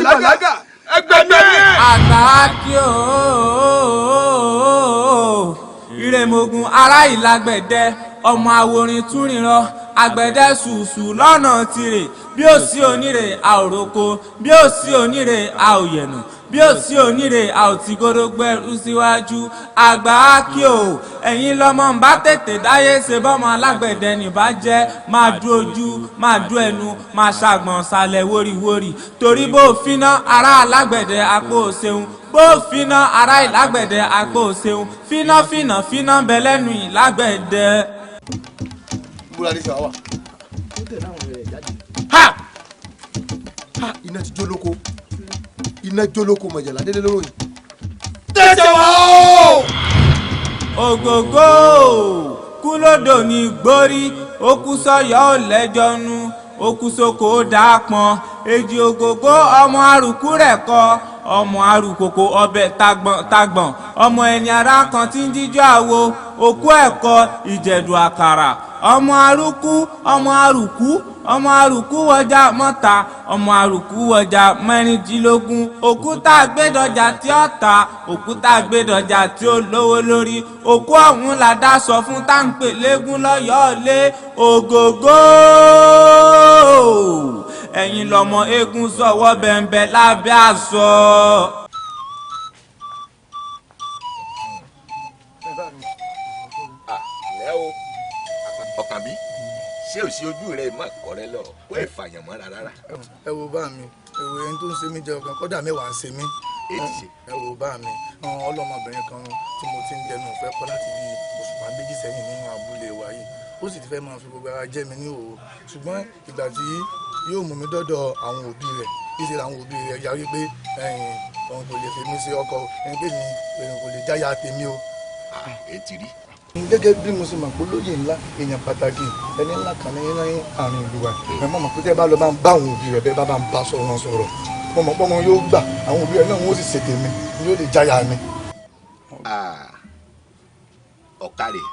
bàlágà ẹgbẹ̀mí ẹ̀. Àtàkì ooo, ìrèmọ̀gùn ará ìlàgbẹ̀dẹ, ọmọ àwòrán túnrìnrọ àgbẹ̀dẹ ṣùṣù lọ́nà tirè. Bí ó sí onírè a ò roko, bí ó sí onírè a ò yẹ̀nà, bí ó sí onírè a ò ti gbódógbẹ́rú síwájú. Àgbà kí o, ẹ̀yin lọ́mọ ń bá tètè dáyé ṣe bọ́mọ alágbẹ̀dẹ nìbá jẹ́. Máa dú ojú, máa dú ẹnu, máa ṣàgbọ̀n ṣàlẹ̀ wóríwórí, torí bó finá ará alágbẹ̀dẹ apò ṣeun, bó finá ará ìlágbẹ̀dẹ apò ṣeun, fíná fínà fíná ń bẹ lẹ́nu ìlágbẹ̀dẹ. Búra ní sàwà. Ha ha, iná ti jó lóko, iná jó lóko, mọ̀jàlá délé lóró yìí. Tètè wá o. Ògògó kúlódò ní gbórí, okú sọyọ ò lẹ́jọ́ nu, okú sóko ó dàápọn. Èjì ògògó, ọmọ àrùkù rẹ̀ kọ, ọmọ àrùkòkò ọbẹ̀ tagbọ̀n tagbọ̀n, ọmọ ẹni ara kan tí ń jíjọ́ àwo òkú ẹ̀kọ́ ìjẹ̀dù àkàrà, ọmọ àrùkù, ọmọ àrùkù, ọmọ àrùkù wọjà mọ́ta, ọmọ àrùkù wọjà 16. Òkúta gbẹdọjà tí ó ta, òkúta gbẹdọjà tí ó lówó lórí, òkú ọ̀hún la dá sọ fún táǹpẹ̀ lẹ́gùn lọ́yọ̀ọ́ lé. Ògògó, ẹ̀yin lọ́mọ eégún sọ̀wọ́ bẹ̀ǹbẹ̀ lábẹ́ aṣọ. Lẹ́ o, Ọ̀kànbí, ṣé ò sí ojú rẹ mọ̀ kọ́rẹ́ lọ kó ẹ̀ fàyàn mọ́ra rárá. Ẹ wo bá mi, èrò ẹni tó ń ṣe mí jẹ ọkàn kọ́dà mẹ́wàá ń ṣe mí. Ẹ wo bá mi, ọlọ́mọbìnrin kan tí mo ti ń dẹnu ìfẹ́ kọ́ láti bí òṣùpá 2 sẹ́yìn nínú abúlé wa yìí, ó sì ti fẹ́ máa fi gbogbo ara jẹ́ mi ní òwò, ṣùgbọ́n ìgbà tí yóò mú mi dọ́dọ̀ àwọn òbí rẹ̀, ìṣe làwọn òbí rẹ̀ yarí pé òun kò lè fi mí sí ọkọ, ẹni pé mi kò lè jáya tèmi o. Ètí rí. Gẹ́gẹ́ bí mo ṣe mọ̀ pé olóyè ńlá, èèyàn pàtàkì, ẹni ńlá kan ní àárín ìlú wa, ẹ mọ̀ mọ̀ pé tẹ́ bá lọ bá ń bá àwọn òbí rẹ̀ bẹ́ẹ̀ bá bá ń bá sọ̀rọ̀ wọn sọ̀rọ̀, mo mọ̀ pé wọn yóò gbà, àwọn òbí rẹ̀ náà wọ́n sì ṣètè mi, yóò lè jáya mi. Ọ̀kàrẹ̀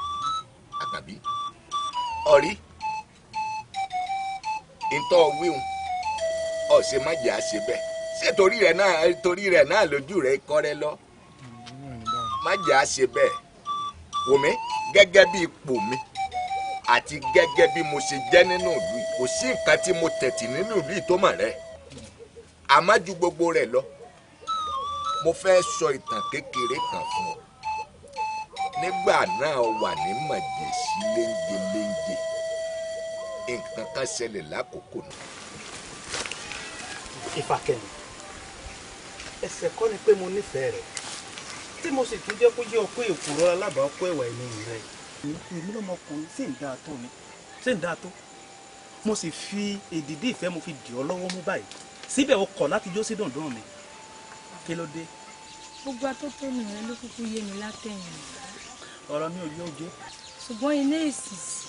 Àkànbí, ọ̀rí ntọ́ wíhun ọ̀sẹ̀ má jẹ́ àṣẹ bẹ́ẹ̀, ṣé torí rẹ̀ náà lójú rẹ̀ kọ́rẹ́ lọ, má jẹ́ àṣẹ bẹ́ẹ̀. Wò mí, gẹ́gẹ́ bí ipò mi àti gẹ́gẹ́ bí mo ṣe jẹ́ nínú ìlú yìí, kò sí nǹkan tí mo tẹ̀tì nínú ìlú yìí tó mọ̀ rẹ̀. Àmọ́ ju gbogbo rẹ̀ lọ, mo fẹ́ sọ ìtàn kékeré kan fún ọ. Nígbà náà wà ní màjèṣí léńjẹ léńjẹ, nǹkan kan ṣẹlẹ̀ lákòókò náà. Ìfàkẹ́mi, ẹsẹ̀ kọ́ ni pé mo nífẹ̀ẹ́ rẹ̀, tí mo sì tún jẹ́ kó jẹ́ ọkọ èkúrọ́ alábàákọ́ ẹ̀wà ẹ̀mí rẹ̀. Èmi lọ́mọkùnrin sì ń dáa tó mi, sì ń dáa tó. Mo sì fi èdìdí ìfẹ́ mo fi dì ọ́ lọ́wọ́ mú báyìí. Síbẹ̀ o kọ̀ láti jó sí dùndún mi. Kí ló dé? Gbogbo atótónu rẹ ló kúkú yé mi látẹ̀yìn. Ọ̀rọ̀ mi ò yé oje. Ṣùgbọ́n ilé ìsìsì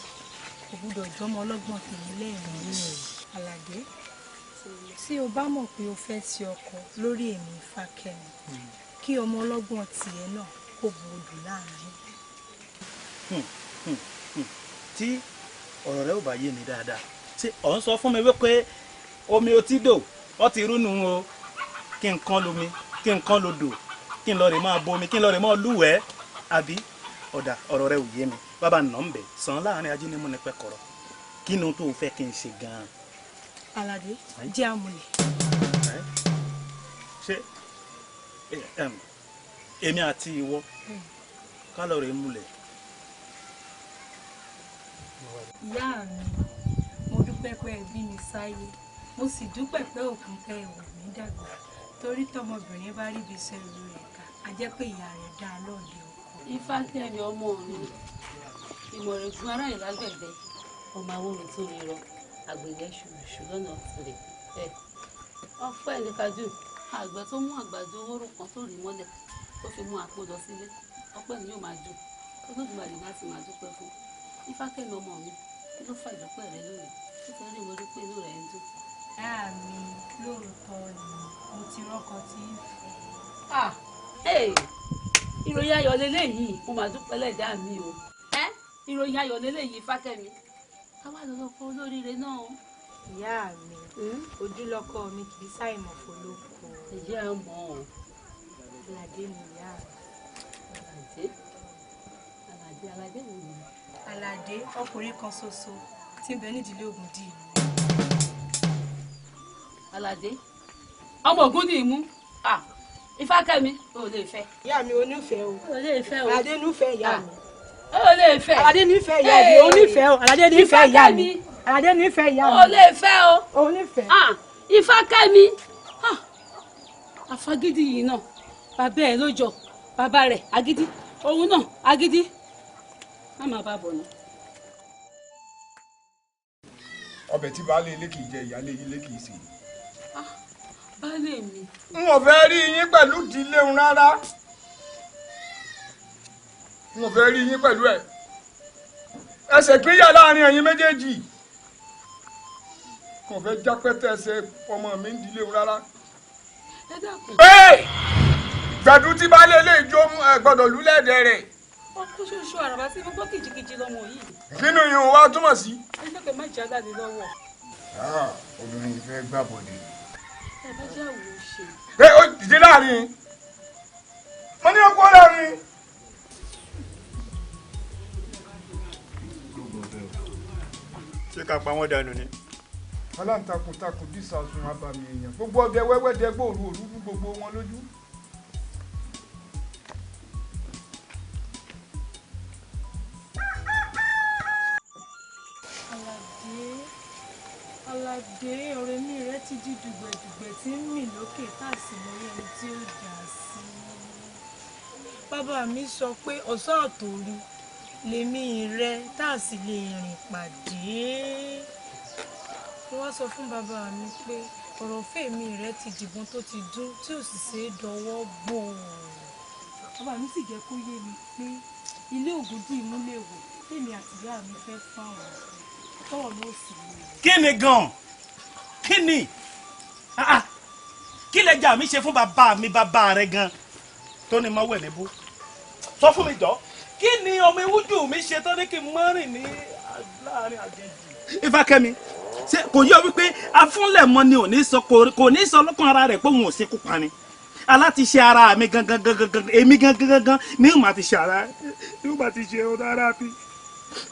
kò gbúdọ̀ jọmọ ọlọ́gbọ́n tèmi lẹ́ẹ̀mí rẹ̀. Àlàdé, tí o bá mọ̀ pé o fẹ́ ti ọkọ lórí èmi Ìfàkẹ́mi, kí ọmọ ọlọ́gbọ́n tiẹ̀ náà kó bu odò láàrin. Tí ọ̀rọ̀ rẹ ò bá yé mi dáadáa, ṣé ò ń sọ fún mi wípé omi otí dò ọ ti rúnu o, kí n kán lomi, kí n kán lodò, kí n lọ rè máa bomi, kí n lọ rè máa lúwẹ̀ẹ́, àbí? Ọ̀dà, ọ̀rọ̀ rẹ ò yé mi. Bàbá nà ń bẹ̀ sàn láàrin ajínigbó ní pẹ́kọ̀rọ̀, kí ni tó fẹ́ kí n ṣe gan-an? Àlàdé, jẹ́ àmúlẹ̀. Ṣé èmi àti ìwọ ká lọ rè múlẹ̀? Ìyá mi, mo dúpẹ́ pé ẹ bí mi sáyé, mo sì dúpẹ́ pé òkun pé ẹ wò mí dàgbà, torí tọmọbìnrin bá ríbi iṣẹ́ ìlú rẹ̀ ká, a jẹ́ pé ìyá rẹ̀ dá a lọ́ọ̀dẹ ọkọ. Ifákẹ́mi ọmọ mi, ìmọ̀ràn ará ìlágbẹ̀dẹ, ọmọ awórin tó rí rọ, àgbẹ̀dẹ ṣùṣù lọ́nà tirẹ̀. Ọ̀pẹ́ ní kájú, àgbẹ̀ tó mú àgbàdo owóró kan tó rí mọ́lẹ̀ tó fi mú àpò lọ sílé, ọpẹ́ ni yóò máa dùn, Olódùmarè láti máa dúpẹ́ fún. Ifákẹ́mi ọmọ mi, kí ló fà ìdúpẹ́ rẹ lónìí? Nítorí mo rí pé inú rẹ ń dùn. Ìyá mi, lóòótọ́ ni mo ti rọ́kọ tí ń fẹ́. Ìròyìn ayọ̀ leléyìí, mo máa dúpẹ́ lẹ́dàá mi o. Ìròyìn ayọ̀ leléyìí, Ifákẹ́mi. Káwá lọ lọ fún olóríire náà. Ìyá mi, ojúlọ́kọ mi kì í ṣàìmọ̀ fọlọ́kọ. Ìyá mọ̀ ọ́. Aládé ni ìyá mi. Aládé? Aládé, Aládé wo ni? Aládé, ọkùnrin kan ṣoṣo tí ń bẹ nídìílé Ògúndìmú. Aládé, ọmọ Ògúndìmú. Ah, Ifákẹ́mi, o ò lè fẹ́. Ìyá mi onífẹ̀ẹ́ o. O ò lè fẹ́ o. Aládé nífẹ̀ẹ́ ìyá mi. O ò lè fẹ́. Aládé nífẹ̀ẹ́ ìyá mi. Onífẹ̀ẹ́ o. Aládé nífẹ̀ẹ́ ìyá mi. Aládé nífẹ̀ẹ́ ìyá mi. O ò lè fẹ́ o. Onífẹ̀ẹ́. Ah, Ifákẹ́mi. Ah, àfagídí yìí náà, bàbá ẹ̀ ló jọ, bàbá rẹ̀ agídí, òun náà agídí. Má máa bá bọ̀ nù. Ọbẹ̀ tí baálé ilé kì í jẹ, ìyáálé ilé kì í sè. Baálé mi. N ò fẹ́ rí yín pẹ̀lú ìdílé òun rárá. N ò fẹ́ rí yín pẹ̀lú ẹ̀. Ẹsẹ̀ pínyà láàrin ẹ̀yin méjèèjì. N ò fẹ́ jápẹ́tẹ̀ ẹsẹ̀ ọmọ mi ń dílé òun rárá. Ẹ dákun. Gbẹ̀dú tí baálé ilé ìjó gbọ́dọ̀ lulẹ̀ẹ́dẹ̀ rẹ̀. Ọkọ ṣoṣo àràbà tí mo gbọ́ kìjikìji lọmọ yìí. Kínú yìí wá túmọ̀ sí. Ẹ jẹ́ pé má jẹ́ aláàlú lọ́wọ́. Obìnrin yìí fẹ́ gbàbọ̀dé. Ẹ bá jẹ́ àwòrán ṣe. Ẹ ó dìde láàrin. Mo ní ọkọ láàrin. Ṣé ká pa wọ́n dànù ni? Aláǹtakùn takùn dísàsùn abàmì èèyàn. Gbogbo ọdẹ wẹ́wẹ́ dẹgbó òru òru fún gbogbo wọn lójú. Aládé, ọ̀rẹ́ mi rẹ ti di dùgbẹ̀dùgbẹ̀ tí ń mì lókè tá a sì mọ ẹni tí ó dà sí. Bàbá mi sọ pé ọ̀sán àtòru lèmi rẹ tá a sì lè rìn pàdé. Mo wá sọ fún bàbá mi pé ọ̀rọ̀ ìfẹ́ mi rẹ ti dìbọn tó ti dún tí ò sì ṣeé dọwọ́ bò. Bàbá mi sì jẹ́ kó yé mi pé ilé Ògúndìmú lè wò tèmi àti ìyá mi fẹ́ fáwọn tọ́wọ́ ló sì lè. Kí ni gan-an? Kí ni? Kí lẹja mi ṣe fún bàbá mi bàbá rẹ gan tó ní mọ́wẹ́ níbú? Sọ fún mi jọ, kí ni ọmọ ewúdù mi ṣe tó ní kí n mọ́ rìn ní láàrin àjẹjì? Ifákẹ́mi, ṣé kò yọ wípé afúnlẹ̀mọ́ ni ò ní sọ kò ní sọ lọ́kàn ara rẹ̀ pé òun ò ṣekú pa ni? Aláti ṣe ara mi gangan gangan èmi gangan gangan ní ìmọ̀ àti ṣe ara ní ìmọ̀ àti ṣe ọ̀dọ̀ ara mi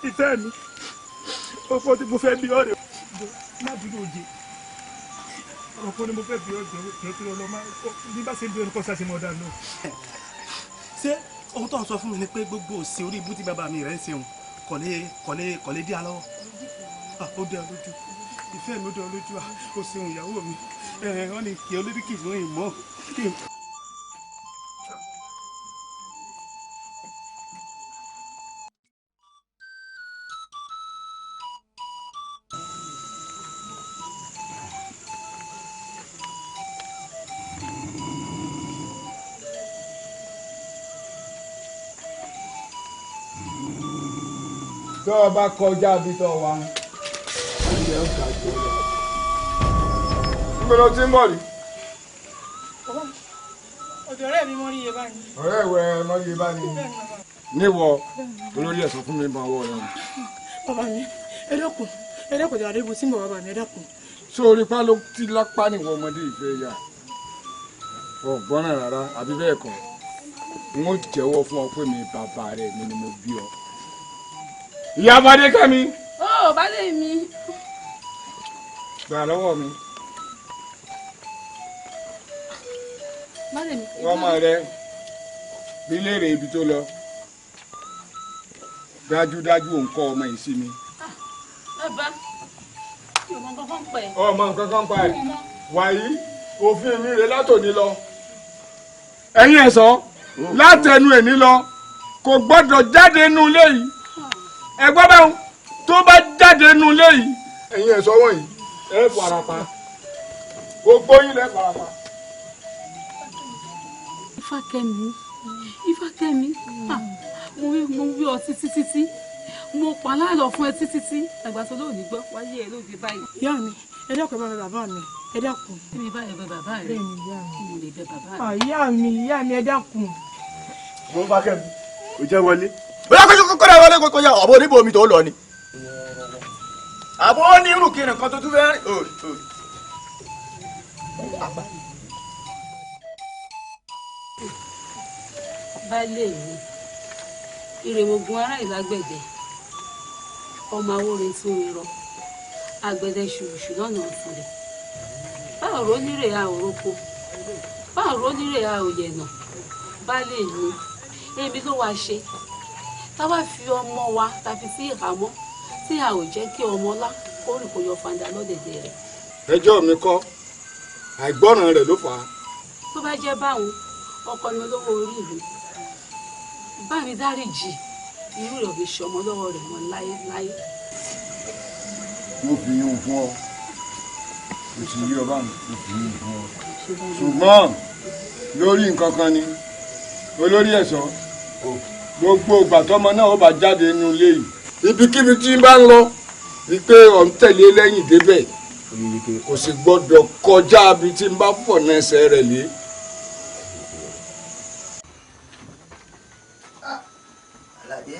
ìfẹ́ mi ọkọ tí mo fẹ́ bí ọ̀rẹ́ má bínú òye ọkọ ni mo fẹ́ bí ọ̀rẹ́ jọ tó lọ má bí bá ṣe ń bí ọ̀rẹ́ kọ́ sáṣẹ mọ́ ọ̀dà náà. Ṣé ohun tó ń sọ fún mi ni pé gbogbo òsì orí ibú tí bàbá mi rẹ̀ ń ṣeun kò lè dí a lọ́wọ́? Ó dé ọ lójú ìfẹ́ mi, ó dé ọ lójú. Ó ṣeun ìyàwó mi, wọ́n ní kí olórí kì í sún ìmọ̀. Tó o bá kọjá bí tó o wà ń. Níbo ló ti ń bọ̀ rí? Ọ̀dọ̀ ọ̀rẹ́ mi mọ́ ní iye báyìí. Ọ̀rẹ́ ìwẹ̀ mọ́ ní iye báyìí. Níwọ̀ olórí ẹ̀ sọ fún mi bá ọwọ́ rẹ̀. Bàbá mi, ẹ dákun, ẹ dákun jàre ibo tí mo bàbá mi, ẹ dákun. Sórí pa ló ti lápá níwọ̀ ọmọdé ìfẹ́ yà. Ọ̀gbọ́n rárá àbí bẹ́ẹ̀ kọ́. N ó jẹ́wọ́ fún ọ pé mi bàbá rẹ̀ mi ni mo bí ọ. Ìyá Fadékẹ́mi. Ó baálé mi. Gbà lọ́wọ́ mi. Baálé mi. Wọ́n mọ̀ rẹ bí léèrè ibi tó lọ. Dájúdájú òun kọ́ ọmọ yìí sí mi. Bàbá, mi ò mọ nǹkan kan pa ẹ̀. Ọmọ nǹkan kan pa ẹ̀. Wàyí, òfin mi rè látòní lọ. Ẹ̀yin ẹ̀ sọ, látẹnu ẹ̀ ní lọ, kò gbọ́dọ̀ jáde nínú ilé yìí. Ẹ gbọ́ bẹ́ẹ̀ tó bá jáde nínú ilé yìí. Ẹ̀yin ẹ̀ sọ wọ̀nyí, ẹ farapa. Gbogbo yín lẹ farapa. Ifákẹ́mi, Ifákẹ́mi, mo wí ọ títí títí, mo pa láàlọ́ fún ẹ títí tí àgbà tó lóòní gbọ́ wáyé ẹ lóde báyìí. Ìyá mi, ẹ dákun, ẹ bá mi bàbá mi, ẹ dákun. Kí mi bá ẹ bẹ bàbá rẹ? Bẹ́ẹ̀ni ìyá mi. Mo lè bẹ bàbá rẹ. Ìyá mi, ẹ dákun. Mo bá Kẹ́mi, kò jẹ́ wọlé. Bóyá kó kó dà wọlé kó yá ọ̀bọ oníbò mi tó lọ ni. Àbọ̀ ní irú kiri nǹkan tó tún fẹ́ rìn. Baálé mi, ìrèmọ̀gùn ará ìlágbẹ̀dẹ, ọmọ awórin tún ń rọ, àgbẹ̀dẹ ṣùṣù lọ́nà ọ̀fun rẹ̀. Báwo ló nírè a ò roko? Báwo ló nírè a ò yẹ̀nà? Baálé mi, èmi ló wá ṣe. Tá bá fi ọmọ wa ta fi sí ìhámọ́ tí a ò jẹ́ kí ọmọ ọlá kó rìn kó yọ fanda lọ́dẹ̀dẹ̀ rẹ̀. Ẹjọ́ mi kọ́, àìgbọ́ràn rẹ̀ ló fà á. Tó bá jẹ́ báwọn, ọkọ mi olówó orí mi, bá mi dáríjì, irú rẹ̀ ò fi ṣọmọ lọ́wọ́ rẹ̀ mọ́ láéláé. Mo fi yún fún ọ, mo sì yí ọba mi, mo fi yún fún ọ. Ṣùgbọ́n lórí nǹkan kan ni olórí ẹ̀ṣọ́, gbogbo ìgbà tọ́mọ náà ó bá jáde nínú ilé yìí, ibikíbi tí ń bá ń lọ wípé ọ̀ ń tẹ̀lé lẹ́yìn débẹ̀, kò sì gbọ́dọ̀ kọjá ibi tí ń bá fọ̀nà ẹsẹ̀ rẹ̀ lé. Àlàdé,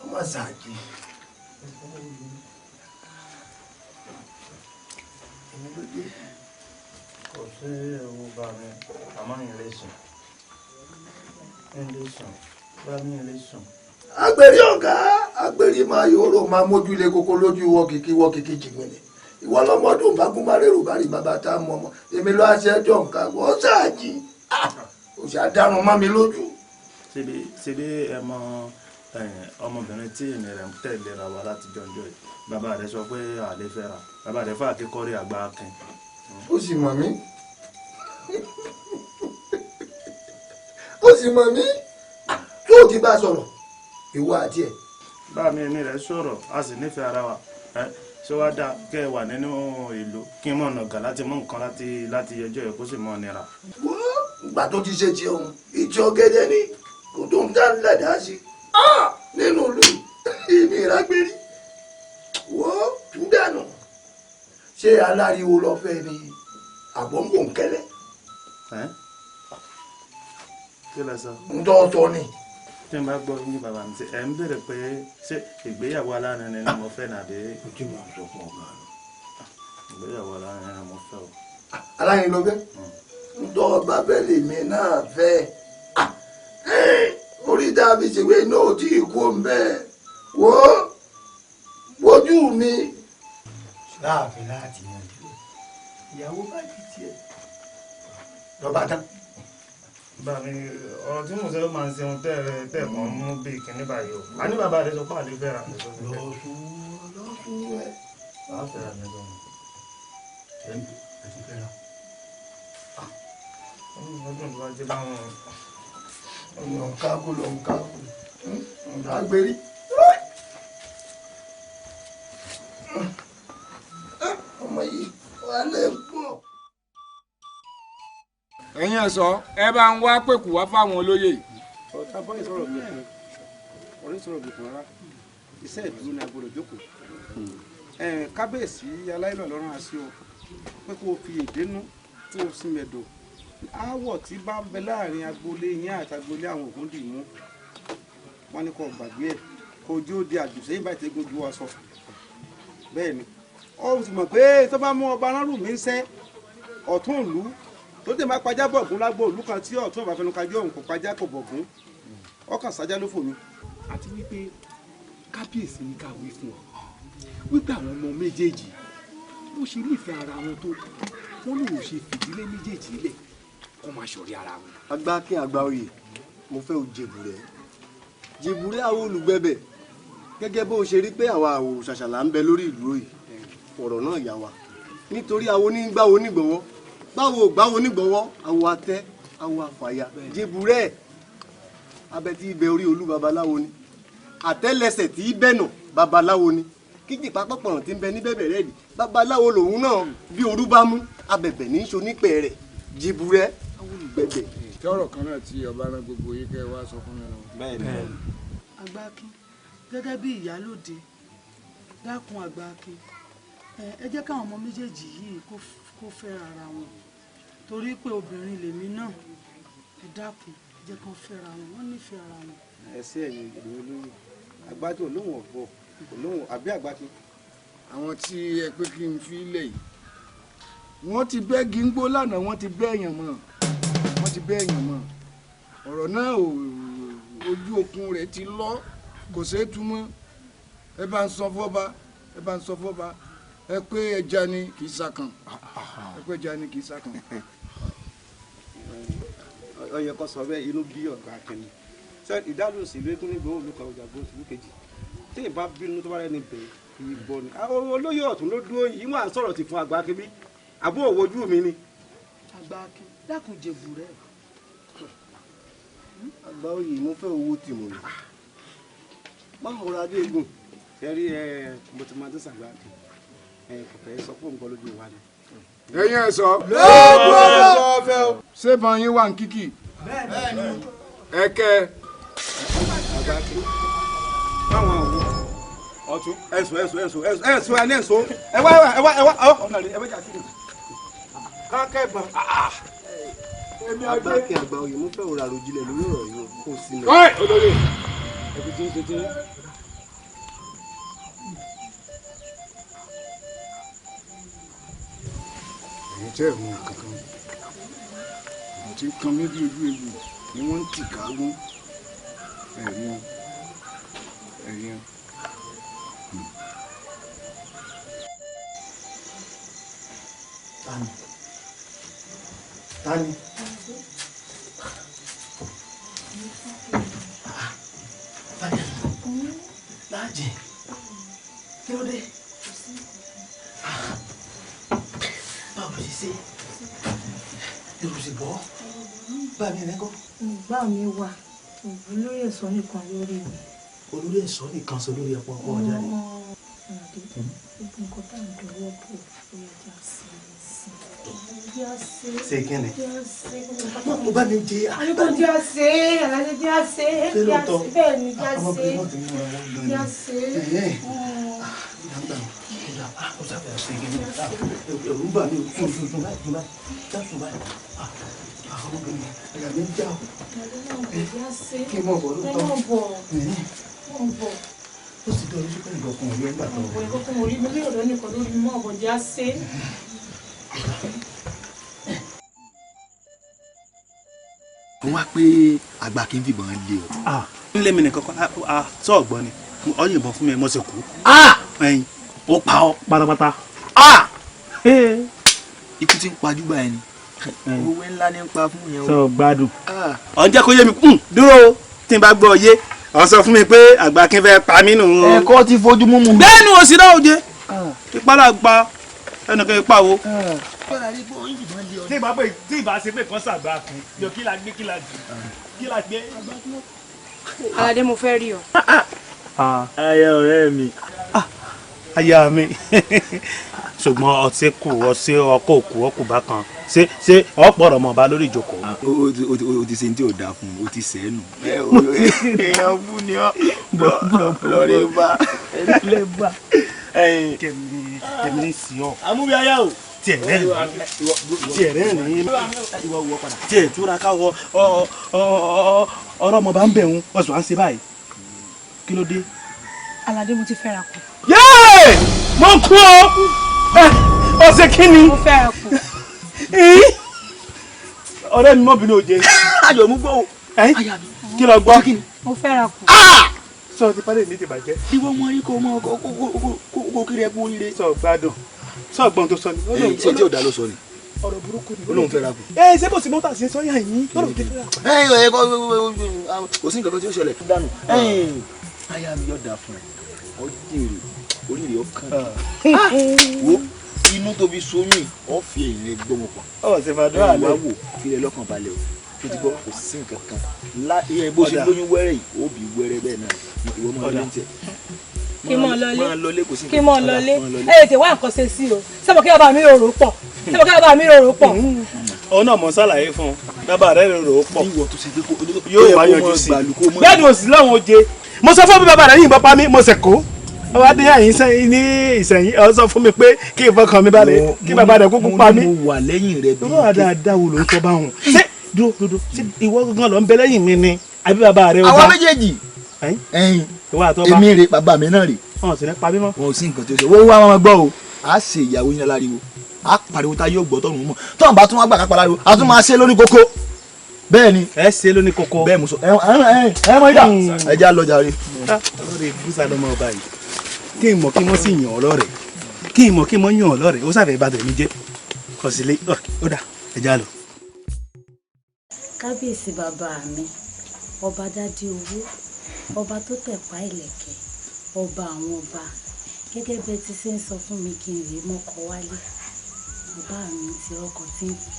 ọmọ ṣáàjì. Èmi ló dé. Kò sí ewu bá mi, àmọ́ ìlé sùn. Ìlé sùn, bá mi ìlé sùn. Agbèrè ọ̀gá, agbèrè máa yòrò máa mójú ilé koko lójú wọ́ kìkì jìgbìnì. Ìwọ lọ́mọdún bá gún máa rérò bá rí bàbá tá a mọ ọmọ. Èmi ló aṣẹ ẹjọ́ nǹkan ó ṣáàjì. Ó ṣe àdárun mọ́ mi lójú. Ṣebí ẹ mọ ọmọbìnrin tí èmi rẹ̀ ń tẹ̀lé ra wa láti jọjọ́ yìí, bàbá rẹ̀ sọ pé àlè fẹ́ ra, bàbá rẹ̀ fà kíkọ́rí àgbà akin. Ó sì mọ̀ mí. Ó sì mọ̀ mí. Tó o ti bá a sọ̀rọ̀, ìwọ àti ẹ̀. Bá mi èmi rẹ̀ sọ̀rọ̀, a sì nífẹ̀ẹ́ ara wa. Ṣé wàá dáa kẹ́ ẹ wà nínú ìlú kí n mọ̀ ọ̀nà gà láti mú nǹkan láti yẹjọ́ ẹ̀ kó sì mọ̀ nira. Wọ́n ìgbà tó ti ṣe ti ohun ìtì ọ̀gẹ̀dẹ̀ ni kò tó ń dá ńlá dá sí nínú ìlú ìmì ìrágbérí. Wọ́n tún dànù. Ṣé aláriwo lọ fẹ́ ni àbọ̀ǹbò ń kẹ́lẹ́? Kí lẹ sọ? Ń tọ́ sọ ni. Tí n bá gbọ́ yín bàbá mi, ẹ̀ ń béèrè pé ṣé ìgbéyàwó alárinrin ni mo fẹ́ nàbí. Ojú mi ò sọ fún ọ̀gá rẹ̀. Ìgbéyàwó alárinrin ni mo fẹ́ o. Alárinrin ló fẹ́? Ń tọ́ ọba fẹ́ lèmi náà fẹ́. Orí dábì ṣèwé náà ò tí ì kú òun bẹ́ẹ̀. Wò ó, wojú mi. Láàfin láti yanjú ẹ̀. Ìyàwó bá di tiẹ̀. Lọ́ba tán. Bá mi ọ̀rọ̀ tí mo sọ máa ń ṣe ohun tẹ́ ẹ̀ kàn mú bí kinní báyìí o. A ní bàbá rẹ̀ sọ pé àlè fẹ́ra mi sọ. Lọ́sùn lọ́sùn ẹ̀. Bá fẹ́ra mi sọ. Ẹ ti fẹ́ra. Ọdún tó bá jẹ́ báwọn. Lọ́nkákó lọ́nkákó. Agbérí. Ọmọ yìí wà lè pọ̀. Ẹ̀yin ẹ̀ṣọ́, ẹ bá ń wá pèkú wá fáwọn olóyè yìí. Ọ̀tá bọ́ ìsọ̀rọ̀ gbẹ̀kún, ọ̀rẹ́ ìsọ̀rọ̀ gbẹ̀kún rárá, iṣẹ́ ìdúró ni a gbọ́dọ̀ jókòó. Kábíyèsí aláìlọ̀ lọ́rùn àṣì o, pé kó o fi èdénú kó o sì mẹ̀dọ̀. Aáwọ̀ tí bá ń bẹ láàrin agboolé yín àti agboolé àwọn Ògúndìmú, wọ́n ní kó o gbàgbé ẹ̀, kó o jó di àjùsẹ́yìn báyìí tẹ́gun ju aṣọ. Bẹ́ẹ̀ ni, ó sì mọ̀ pé tó bá mú ọba ránrù mí ń sẹ́ ọ̀tún ìlú tó dé máa pajá bọ̀gún lágbo òlú kan tí ọ̀tún ọ̀bá fẹnu kájú ọ̀hún kò pajá kò bọ̀gún ọkàn sájà ló fò mí. Àti wípé kábíyèsí ní ká wí fún ọ wípé àwọn ọmọ méjèèjì bó ṣe nífẹ̀ẹ́ ara wọn tó wọn lòun ṣe fìdílé méjèèjì lẹ̀ kó máa ṣọ̀rẹ́ ara wọn. Àgbà kí àgbà oyè, mo fẹ́ o jèbùrẹ́ jèbùrẹ́ àwọn olùgbẹ̀bẹ̀ gẹ́gẹ́ bó ṣe rí pé àwa àwòrán ṣàṣàlà ń bẹ lórí ìlú yìí, ọ̀rọ̀ náà yà wá nítorí àwọn onígbàwo onígbọ̀wọ́ báwo gbáwo onígbọ̀wọ́ àwọ̀ atẹ́ àwọ̀ àfàyà jèbùrẹ́ abẹ tí ibẹ̀ orí olú babaláwo ni àtẹ́lẹsẹ̀ tí bẹ̀nà babaláwo ni kíjì pápápọ̀rọ̀ tí ń bẹ ní bẹ̀bẹ̀ rẹ̀ rí babaláwo lòun náà bí orú bá mú abẹ̀bẹ̀ ní í ṣo nípẹ̀ rẹ̀ jèbùrẹ́ àwọn olùgbẹ̀bẹ̀. Tọ́rọ̀ kan náà tí ọba rán gbogbo yìí kẹ́ ẹ wá sọ fún mi lọ. Bẹ́ẹ̀ni. Àgbákin, gẹ́gẹ́ bí ìyálòde, dákun Àgbákin, ẹ jẹ́ káwọn ọmọ méjèèjì yìí kó fẹ́ra ara wọn torí pé obìnrin lèmi náà, ẹ dákun, ẹ jẹ́ kán fẹ́ra wọn, wọ́n nífẹ̀ẹ́ ara wọn. Ẹ sí ẹ̀yin ìlú olóyè, Àgbájọ olóhùn ọ̀bọ olóhùn àbí Àgbákin Àwọn tí ẹ pé kí n fi lẹ̀ yìí, wọ́n ti bẹ́ gígbó lánàá, wọ́n ti bẹ́ èèyàn mọ́, wọ́n ti bẹ́ èèyàn mọ́. Ọ̀rọ̀ náà ojú okun rẹ̀ ti lọ, kò ṣeé tú mọ́. Ẹ bá ń sọ fọ́ba, ẹ bá ń sọ fọ́ba, ẹ pé ẹja ni kì í ṣàkàn, ẹ pé ẹja ni kì í ṣàkàn. Ó yẹ kó sọ bẹ́ẹ̀, inú bí ọ̀gá akẹ́ni ìdálò òṣèlú eégún nígbà olùkọ́ ọjà gbòòsì kejì tí ì bá bínú tó bá rẹ́ni bẹ̀ kì í gbọ́ ni. Olóyè ọ̀tún ló dúró yìí, wọ́n à ń sọ̀rọ̀ tì fún àgbà kébí àbó òwojú mi ni. Àgbà Akin, dákun jèbù rẹ. Àgbà oyè, mo fẹ́ owó tì mọ̀ ní. Má múra dé egun. Ṣé rí ẹ, mo ti máa tó sàgbà Akin ẹ, kò fẹ́ sọ fún nǹkan lójú wa ni. Ẹ̀yin ẹ̀ sọ. Ṣé bọn yín wà ní kíkì? Ẹ̀kẹ́. Àgbà Akin báwọn òwò ọtún ẹ̀sùn ẹ̀sùn ẹ̀sùn ẹ̀sùn ẹ̀sùn ẹ̀ ní ẹ̀sùn ẹ wá ẹ wá ẹ wá ọ̀nà rẹ ẹ bẹ jà sí mi kákẹ́ gbọ̀n. Àgbà Akin, àgbà oyè, mo fẹ́ òrà àròjinlẹ̀ lórí ọ̀rọ̀ yìí kó o sí mi. Olórí ẹbí tí ń ṣe tí. Ẹ̀yin tẹ́ ẹ̀ mú kankan, mo ti kan mí bí ojú egbò ni wọ́n ń tì kágún. Ẹ̀rí wọn, ẹ̀rí wọn. Tani? Tani? Láàjì, kí ló dé? Báwo ló ṣe ṣe? Èrò sì bọ́. Bá mi rẹ́ kọ́. Ìgbà mi wà, olórí ẹ̀ṣọ́ nìkan lórí mi. Olórí ẹ̀ṣọ́ nìkan sọ lórí ẹ̀pọ̀ ọkọ̀ ọjà rẹ̀. Gbogbo nǹkan tá à ń dọwọ́ bò ó yẹ kí a ṣe é sí. Ṣé kí ni? Mo bá mi jẹ. Àyíkó jẹ́ àṣẹ, àlàyé jẹ́ àṣẹ, Ṣé lóòótọ́? bẹ́ẹ̀ ni jẹ́ àṣẹ. Ọmọbìnrin náà ti múra wọn gan ni. Jẹ́ àṣẹ. Ẹ̀rù ń bà mí o, sùn sùn sùn báyìí, sùn báyìí, já sùn báyìí. Àwọn ọmọbìnrin, àyà mi ń já o. Kí n mọ̀ bọ̀ lóòótọ́. Mọ̀ bọ̀, mọ̀ bọ̀. Ó sì dán lójú pé nǹkan kan ò rí ọgbà tó. Ọ̀bọ̀ ìkọ́kọ́ mo rí mi lé ọ̀dọ́ nìkan lórí mi, mọ̀ bọ̀ jẹ́ àṣẹ. Wọ́n wá pé àgbà kì í fìbọn lé o. Ń lé mi nìkan kan sọ ọ̀gbọ́n ni ọ yìnbọn fún mi, mo sì kú. Ẹyin ó pa ọ pátápátá. Ikú tí ń pajúgbà ẹni, owó ńlá ní ń pa fún yẹn o. Sọ gbádùn. Ọ̀ ń jẹ́ kó yé mi dúró o, tí n bá gbọ́ yé ọ̀ sọ fún mi pé àgbà kí n fẹ́ pa mí nù. Ẹ̀kọ́ ti fojú mú mu. Bẹ́ẹ̀ ni òsì náà òde ìpalà gba ẹnìkan ipa wo. Tí ìbá ṣe pé kan ṣàgbà kan yọ kí la gbé kí la jù kí la gbé. Aládé, mo fẹ́ rí ọ. Aya ọ̀rẹ́ mi. Aya mi, ṣùgbọ́n ọtí kù ọtí ọkọ̀ òkú ọkù bákan ṣé ṣé ọ̀pọ̀ ọ̀rọ̀ mọ̀ bá lórí ìjókòó. O ti ṣe ní tí o dáa fún un, o ti ṣe é nù. Èèyàn bú ni ọ lórí bá. Lẹ́bà kẹ̀mí ní sí ọ. Amúbíayá o. Tiẹ̀ rẹ́rìn tiẹ̀ rẹ́rìn tiẹ̀ túra káwọ ọ̀rọ̀ ọmọ bá ń bẹ̀ ń ọ̀sùn à ń ṣe báyìí kí ló dé. Aládé, mo ti fẹ́ra kù. Yéè, mo kú o, ọ̀sẹ̀ kí ni. Mo fẹ́ra kù. Ọ̀rẹ́ mi mọ̀ bínú òjé. Ayọ̀ mú gbọ́ o. Kí lọ gbọ́. Mo fẹ́ra kù. Sọ ti parí mi ti bàjẹ́. Ìwọ wọn rí kó mọ kó kiri ẹ kú oríire. Sọ gbádùn, sọ gbọ́n tó sọ ni. Ṣé tí ò dá ló sọ ni. Ọ̀rọ̀ burúkú ni. Olóhùn fẹ́ra kù. Ẹ ṣé kò sí mọ́tà sí sọ́yà yín lọ́rọ̀ tó fẹ́ra kù. Ẹ ẹ kò sí nǹkan kan tí ó ṣẹlẹ̀. Dànù aya mi yóò dáa fún ẹ, ọ jèrè oríire ọkàn wo inú tó fi sóyún ọ fi èyí rẹ gbọmọ pọ. Ọ sì máa dúrà lẹ. Wá wò fi rẹ lọ́kàn balẹ̀ o, tó ti gbọ́ kò sí nǹkan kan bó ṣe lóyún wẹ́rẹ́ yìí ó bí wẹ́rẹ́ bẹ́ẹ̀ náà ìwọ máa lé ní tiẹ̀. Kí mọ̀ lọlé, kí mọ̀ lọlé, ẹ tètè wá nǹkan ṣe sí o, sẹ́mo kí bàbá mi rò pọ̀, sẹ́mo kí bàbá mi rò pọ̀. Òun náà mọ̀ ṣàlàyé fún un, bàbá rẹ̀ rò pọ̀ yóò wá yọjú sí i bẹ́ẹ̀ ni òsì láwọn oje. Mo sọ fún mi bàbá rẹ̀ yìnbọn pa mí, mo sì kú. Wọ́n á dé àyín sẹ́yìn ní ìsẹ̀yìn, ọ sọ fún mi pé kí ìfọkàn mi balẹ̀ kí bàbá rẹ̀ kúkú pa mí. Mo wà lẹ́yìn rẹ bí. Irú àdáadáa wo ló ń sọ báwọn? Ṣé dúró dúró, ṣé ìwọ gangan ló ń bẹ lẹ́yìn mi ni àbí bàbá rẹ? Àwa méjèèjì. Ìwọ àtọ́ba. Èmi rè, bàbá mi náà rè. Wọn sì ní pa mímọ́. Wọn ò sí nǹkan tí ó ṣe. Wọ́n wá wọn gbọ́ o, a ṣe ìyàwó yín láriwo, a pariwo tá yóò gbọ́ tọ́run mọ́. Tọ́run bá tún wá gbà ká pariwo, a tún máa ṣe lórí kókó. Bẹ́ẹ̀ ni. Ẹ ṣe lóní kókó. Bẹ́ẹ̀ mo sọ ẹ ẹ ẹ mọ ìdá ẹ já lọ jàre. Lórí ibùsà lọmọ ọba yìí, kí n mọ̀ kí wọ́n sì yàn ọ́ lọ́rẹ̀, kí n mọ̀ kí wọ́n yàn ọ́ lọ́rẹ̀, ó sàfẹ́ bá tẹ̀mí jẹ́ kọ̀ sílé ó dà ẹ já lọ. Kábíyèsí bàbá mi, ọba dádé owó, ọba tó tẹ̀pá ìlẹ̀kẹ̀, ọba àwọn ọba, gẹ́gẹ́ bẹ́ẹ̀ ti ṣe ń sọ fún mi kí n rèé mọ́kọ wálé, bàbá mi ti rọ́kọ tí ń pè.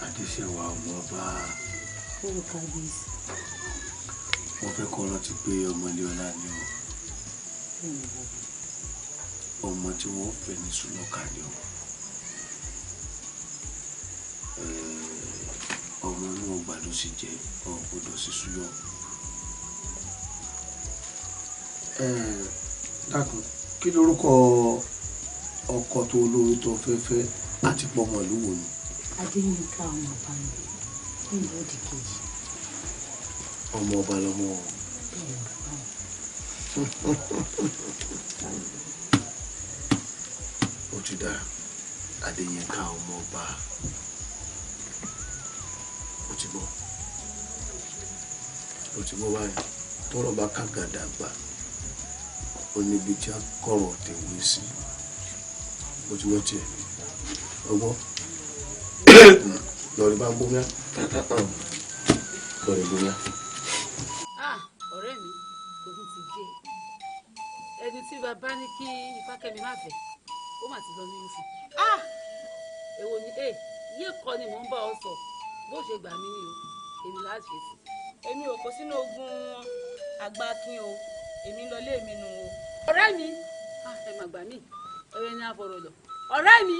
Adéṣẹwà ọmọ ọba. Ó kábíyèsí. Mo fẹ́ kó rántí pé ọmọlé ọlá ni o, ọmọ tí wọ́n fẹ́ ní sùlọ́kà ni o, ọmọ inú ọgbà ló sì jẹ́, ọ gbọ́dọ̀ sí súyọ́. Dákun, kí lorúkọ ọkọ tó olórí tó fẹ́ fẹ́ àti pọ́mọ ìlú wo ni? Adéyínká ọmọ ọba ni, ní ìlú òdì kejì. Ọmọ ọba lọmọ o. Ó ti dára, Adéyínká ọmọ ọba. Ó ti gbọ́, ó ti gbọ́ báyìí. Tọ́rọ̀ bá kágàdà gbà, ó níbi tí a kọ̀rọ̀ tẹ̀wé sí. Ó ti gbọ́ tiẹ̀, ọgbọ́n lọ́ọ̀rì bá ń bómíá, lọ́ọ̀rì bómíá. Ọ̀rẹ́ mi, ogun ti dé. Ẹni tí bàbá ní kí Ifákẹ́mi má fẹ́, ó mà ti lọ lóyún fún. Èwo ni yé kọ́ ni mò ń bá ọ sọ, bó ṣe gbà mí ni o, èmi láti ṣe sí. Èmi ò kó sínú ogun wọn, àgbà kí o, èmi lọ lé mi nù o. Ọ̀rẹ́ mi, ẹ mà gbà mí, ọ̀rẹ́ ní àfọ̀rọ̀ lọ. Ọ̀rẹ́ mi,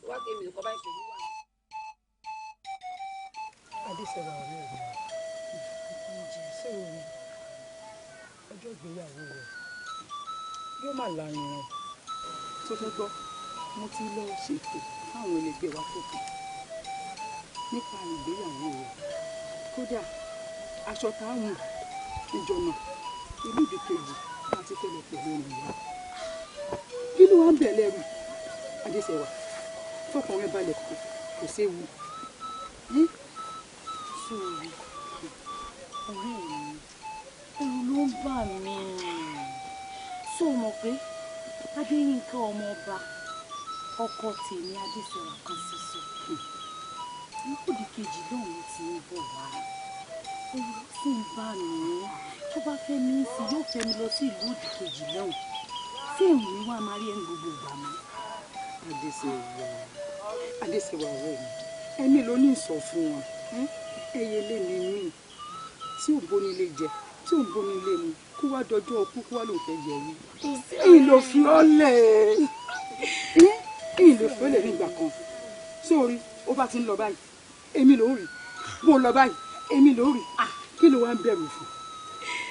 wá kí èmi nìkan bá ìṣèlú wà. Adéṣẹwà ọ̀rẹ́ mi, ṣé o rí ọjọ́ ìgbéyàwó rẹ̀ yóò má lárinrin tó fẹ́ gbọ́? Mo ti lọ ṣètò fáwọn ẹlẹgbẹ́ wa tó kù nípa ìgbéyàwó rẹ̀. Kódà aṣọ tá a mú níjọ náà, ìlú ìdíkejì láti tẹ̀lé pẹ̀lú ìyá. Kí ló wá ń bẹ̀ lẹ́rù? Adéṣẹwà, fọkàn rẹ balẹ̀, kò séwu. Sórí ọ̀rẹ́ mi, ẹ̀rù ló ń bà mí. Ṣó o mọ̀ pé Adéyínká ọmọ ọba, ọkọ tèmi Adéṣẹwà kan ṣoṣo, lódì kejì lóun ti ń bọ̀ wá. Ẹ̀rù ló sì ń bà mí. Tó bá fẹ́ mi sí, yóò fẹ́ mi lọ sí ìlú òdì kejì lọ́hùn. Ṣé ìwé wa máa rí ẹni gbogbo ìgbà mọ́? Adéṣẹwà, Adéṣẹwà ọ̀rẹ́ mi, ẹ̀mí ló ní ìsọ fún wọn. Ẹyẹlé ni mí tí ò ń bóni lé jẹ, tí ò ń bóni lé mu, kó wá dọjọ́ ọkú kó wá lóun fẹ́ yẹ wí. Ìlò fi ọ́ lẹ̀, ìlò fi ọ́ lẹ̀ nígbà kan. Sórí ó bá ti ń lọ báyìí, èmi ló ń rí. Bó lọ báyìí, èmi ló ń rí. Kí ló wá ń bẹ̀rù fún?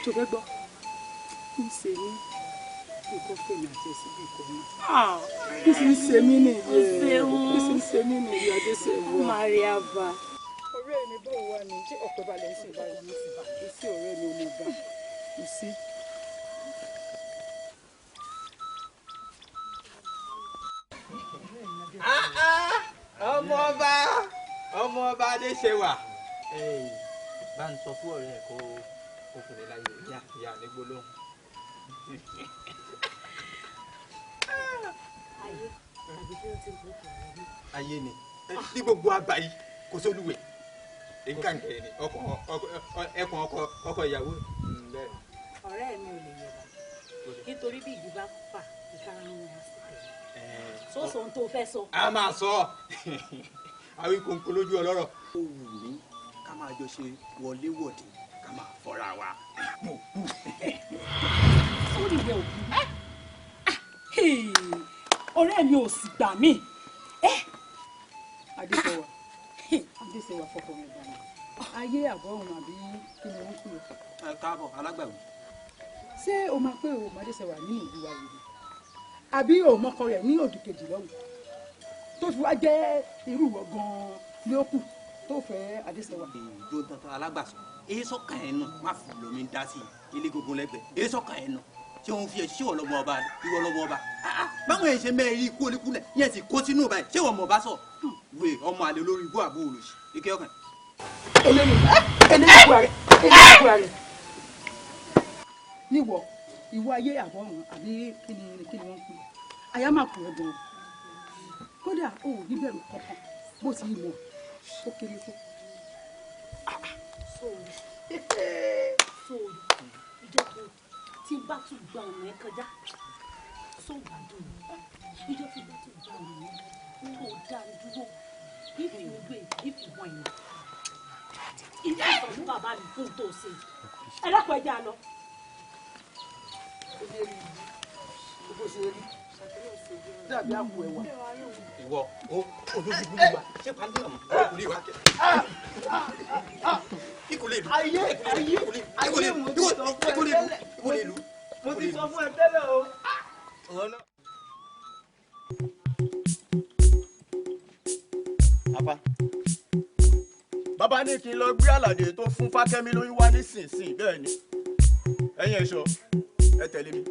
Tó fẹ́ gbọ́, ń ṣe mí nǹkan fèmí àti ẹ̀sìn bí ìkọ́ náà. Kí sì ń ṣe mí nìyẹn? Kí sì ń ṣe mí nìyẹn, Adéṣẹwà? Mariaba. Ọ̀rẹ́ mi, bó wà ní ṣé ọ̀pẹ balẹ̀ ń sìn báyìí? Kò sí ọ̀rẹ́ mi, ọmọ ọba kò sí. Ọmọ ọba, ọmọ ọba Adéṣẹwà, bá ń sọ fún ọ̀rẹ́ ẹ̀ kó fún mi láyé ìyá ìyá ní gbólóhùn. Ayé ni ní gbogbo àgbáyé kò sólúwẹ̀ nǹkan kẹ̀ ni ẹkùn ọkọ ìyàwó. Ọ̀rẹ́ mi ò lè yẹ̀bà nítorí bí ìgbín bá fà ìkarahun ni a sì tẹ̀lé. Sọ́sọ́ ohun tó fẹ́ sọ. A máa sọ àwọn ìkòǹkò lójú ọlọ́rọ̀. Ó wù mí ká máa jọ ṣe wọléwọ̀de, ká máa fọ́ra wa. Sórí rẹ ò burú, ọ̀rẹ́ mi ò sì gbà mí. Adéṣẹwà, Adéṣẹwà, fọkàn rẹ balẹ̀. Ayé àbọ̀rùn àbí kí ni wọ́n ń pè é? Ẹ káàbọ̀, alágbàwí. Ṣé o máa pé o Adéṣẹwà nínú ìlú wa yìí, àbí o mọ́kọ rẹ̀ ní òdì kejì lọ́hùn tó fi wá jẹ́ irú ìwọ gan-an ní ó kù tó tó fẹ́ Adéṣẹwà. Ìjó dandan alágbàsọ èyí sọkàn ẹ̀ nù má fi lómi dá sí i ilé gbogbo lẹ́gbẹ̀ẹ́ èyí sọkàn ẹ̀ nù ṣé òun fi ẹ̀ ṣé wọ́n lọ́mọ ọba ìwọ lọ́mọ ọba báwọn ẹ̀ ṣe mẹ́rin ikú oníkúlẹ̀ yẹn ti kó sínú báyìí ṣé wọ́n mọ̀ bá sọ wé ọmọ àlè olórí ibú àbú olùsí ike ọkàn. Eléyìí níwọ ìwọ ayé àbọ̀rùn àbí kí ni wọ́n ń pè àyà máa kù ẹ́ gan-an kódà o ò ní bẹ̀rù kankan bó ti mọ̀ ó kéré tó. Sóòrì sóòrì ìjọ tó tí bá tún gba ọ̀nà ẹ kọjá sóògbàdùn ìjọ tí bá tún gba ọ̀nà ẹ tó dá mi dúró ìfì ojú ẹ ìfì wọn ìlà ìfì sọ fún bàbá mi fún tó ṣe ẹ dákun ẹ jẹ́ àlọ́. Bó ṣe rí dàbí àpò ẹ̀wà. Ìwọ o olórí burúkú wa ṣé pàdé ọmọ olórí wa. Ikú lè lu. Ayé ayé ayé mo ti sọ fún ẹ tẹ́lẹ̀. Mo ti sọ fún ẹ tẹ́lẹ̀ o. Apá. Bàbá ní kí n lọ gbé Àlàdé tó fún Fákẹ́mi lóyún wá nísinsìnyí bẹ́ẹ̀ ni. Ẹ̀yin ẹ̀ṣọ́ ẹ tẹ̀lé mi.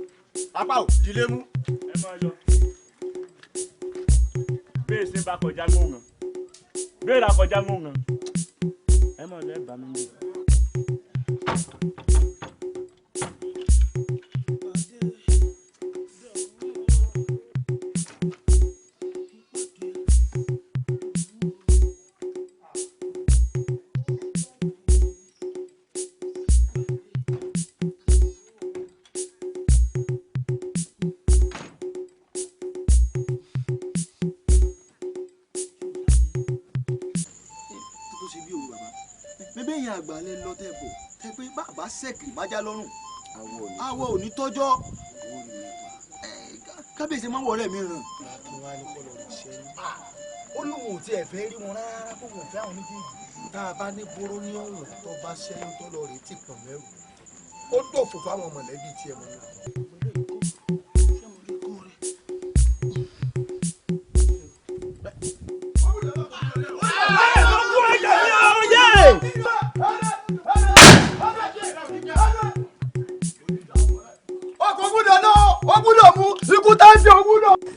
Apá ò dilé mú. Ẹ máa lọ. Bẹ́ẹ̀ ṣe bá kọjá gbóngàn. Bẹ́ẹ̀ ra kọjá gbóngàn. Ẹ máa lọ ẹ bá mi lò. Àgbàlẹ̀ lọ tẹ bọ̀ tẹ pé bàbá sẹ́kìrì májá lọ́rùn àwọ̀ ò ní tọ́jọ́ kábíyèsí máa ń wọ ọ̀rẹ́ mi ràn. Ó lóun ò tiẹ̀ fẹ́ rí wọn rárá kó wọn fẹ́ àwọn méjèèjì. Tá a bá ní bóró ní ọ̀rùn tó bá ṣẹ́yìn tó lọ rèé tì pọ̀n mẹ́rù ó dòfò fáwọn mọ̀lẹ́bí tiẹ̀ mọ́ náà.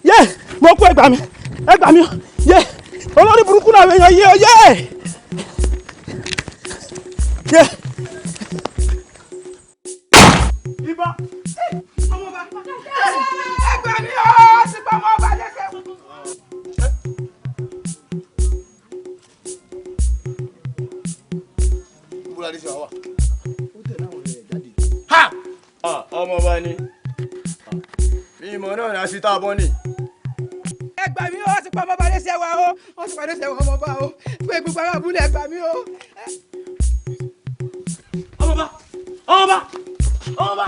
Yé mo kú ẹgbà mi ẹgbà mi yé olórí burúkú náà èèyàn yé o yé yé. Ibà. Ọmọọba ẹgbà mi ó sì pa ọmọ ọba lẹ́sẹ̀. Búra ní sèwà wà. Ó tẹ̀lé àwọn ọ̀rẹ́ rẹ̀ jáde. Ha! Ọmọọba ni ìmọ̀ náà ní aṣítà bọ́ ni. Ẹ gbà mí o, ó ti pa ọmọọba lẹ́sẹ̀ wa o, ó ti pa lẹ́sẹ̀ wa ọmọọba o, pé gbogbo ará abúlé ẹ gbà mí o. Ọmọọba! Ọmọọba! Ọmọọba!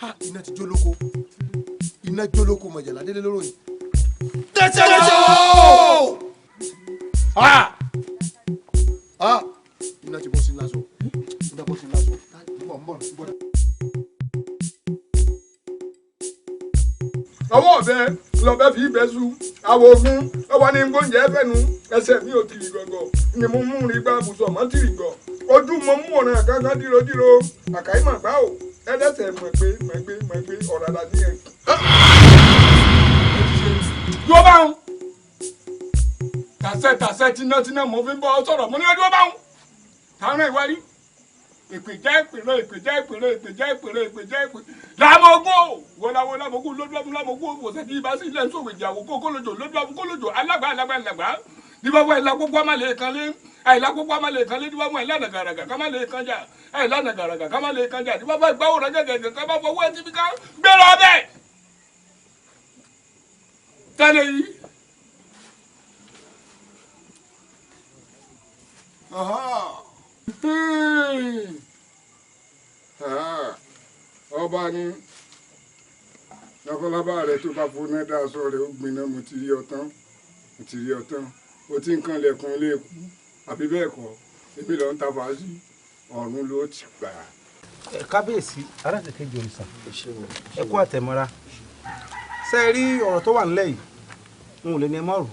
Ha! Iná ti jó lóko. Iná jó lóko mọ̀jàlá délé lóró yìí. Tẹ̀sẹ̀ o! Ha! Ha! Iná ti bọ́ sí lásọ. Iná bọ́ sí lásọ. Ń bọ̀ ń bọ̀ ń bọ̀. Ọwọ́ ọ̀bẹ lọ́bẹ fi ibẹ̀ su àwọ̀ ogun ọwọ́ ní gbóúnjẹ fẹ́nu ẹsẹ̀ mi ò tìrì gọ̀gọ̀ ni mo mú rí gba bùsọ̀ mọ́ tìrì gọ̀ ojú mo mú ọ̀ràn kankan dírodíro àkàí mà gbá o ẹlẹ́sẹ̀ mọ̀ pé mọ̀ pé mọ̀ pé ọ̀ràdà ní ẹ̀. Dúró báwọn tàṣẹ tàṣẹ tinátiná mo fi ń bọ́ sọ̀rọ̀ mo ní dúró báwọn táwọn ìwárí èpè jẹ́ ìpìlẹ̀ èpè jẹ́ ìpìlẹ̀ èpè jẹ́ ìpìlẹ̀ èpè jẹ́ ìpìlẹ̀ lámọ̀gbọ́ wọláwọ lámọ̀gbọ́ lójúwàmú lámọ̀gbọ́ wòsàn tí ibà sí ilẹ̀ ń sòwò ìjàwó kó kólójò lójúwàmú kólójò alágbá alágbá alágbá níbàbọ̀ àìlákókó àmà lè kan lé àìlákókó àmà lè kan lé níbàbọ̀ àìlànà gàràgà ká má lè kan jà àìlànà gàràgà ká má lè kan jà níbàbọ̀ ìgbàwò rẹ gẹ̀gẹ̀ ká má fọwọ́ ẹ ti fi ká gbéra ọbẹ̀ tẹ́lẹ̀ yìí. Ọba ni labalábá rẹ tó bá fúnná dá aṣọ rẹ ó gbiná mo ti rí ọtán mo ti rí ọtán o ti ń kanlẹ̀kùn ilé ikú àbí bẹ́ẹ̀ kọ́ èmi lọ ń ta fàájì ọ̀run ló ti gbà. Kábíyèsí aláṣẹkẹjì òrìṣà ẹ kú àtẹ̀mọ́ra ṣe rí ọ̀rọ̀ tó wà nílẹ̀ yìí n ò lè ní ẹ má rò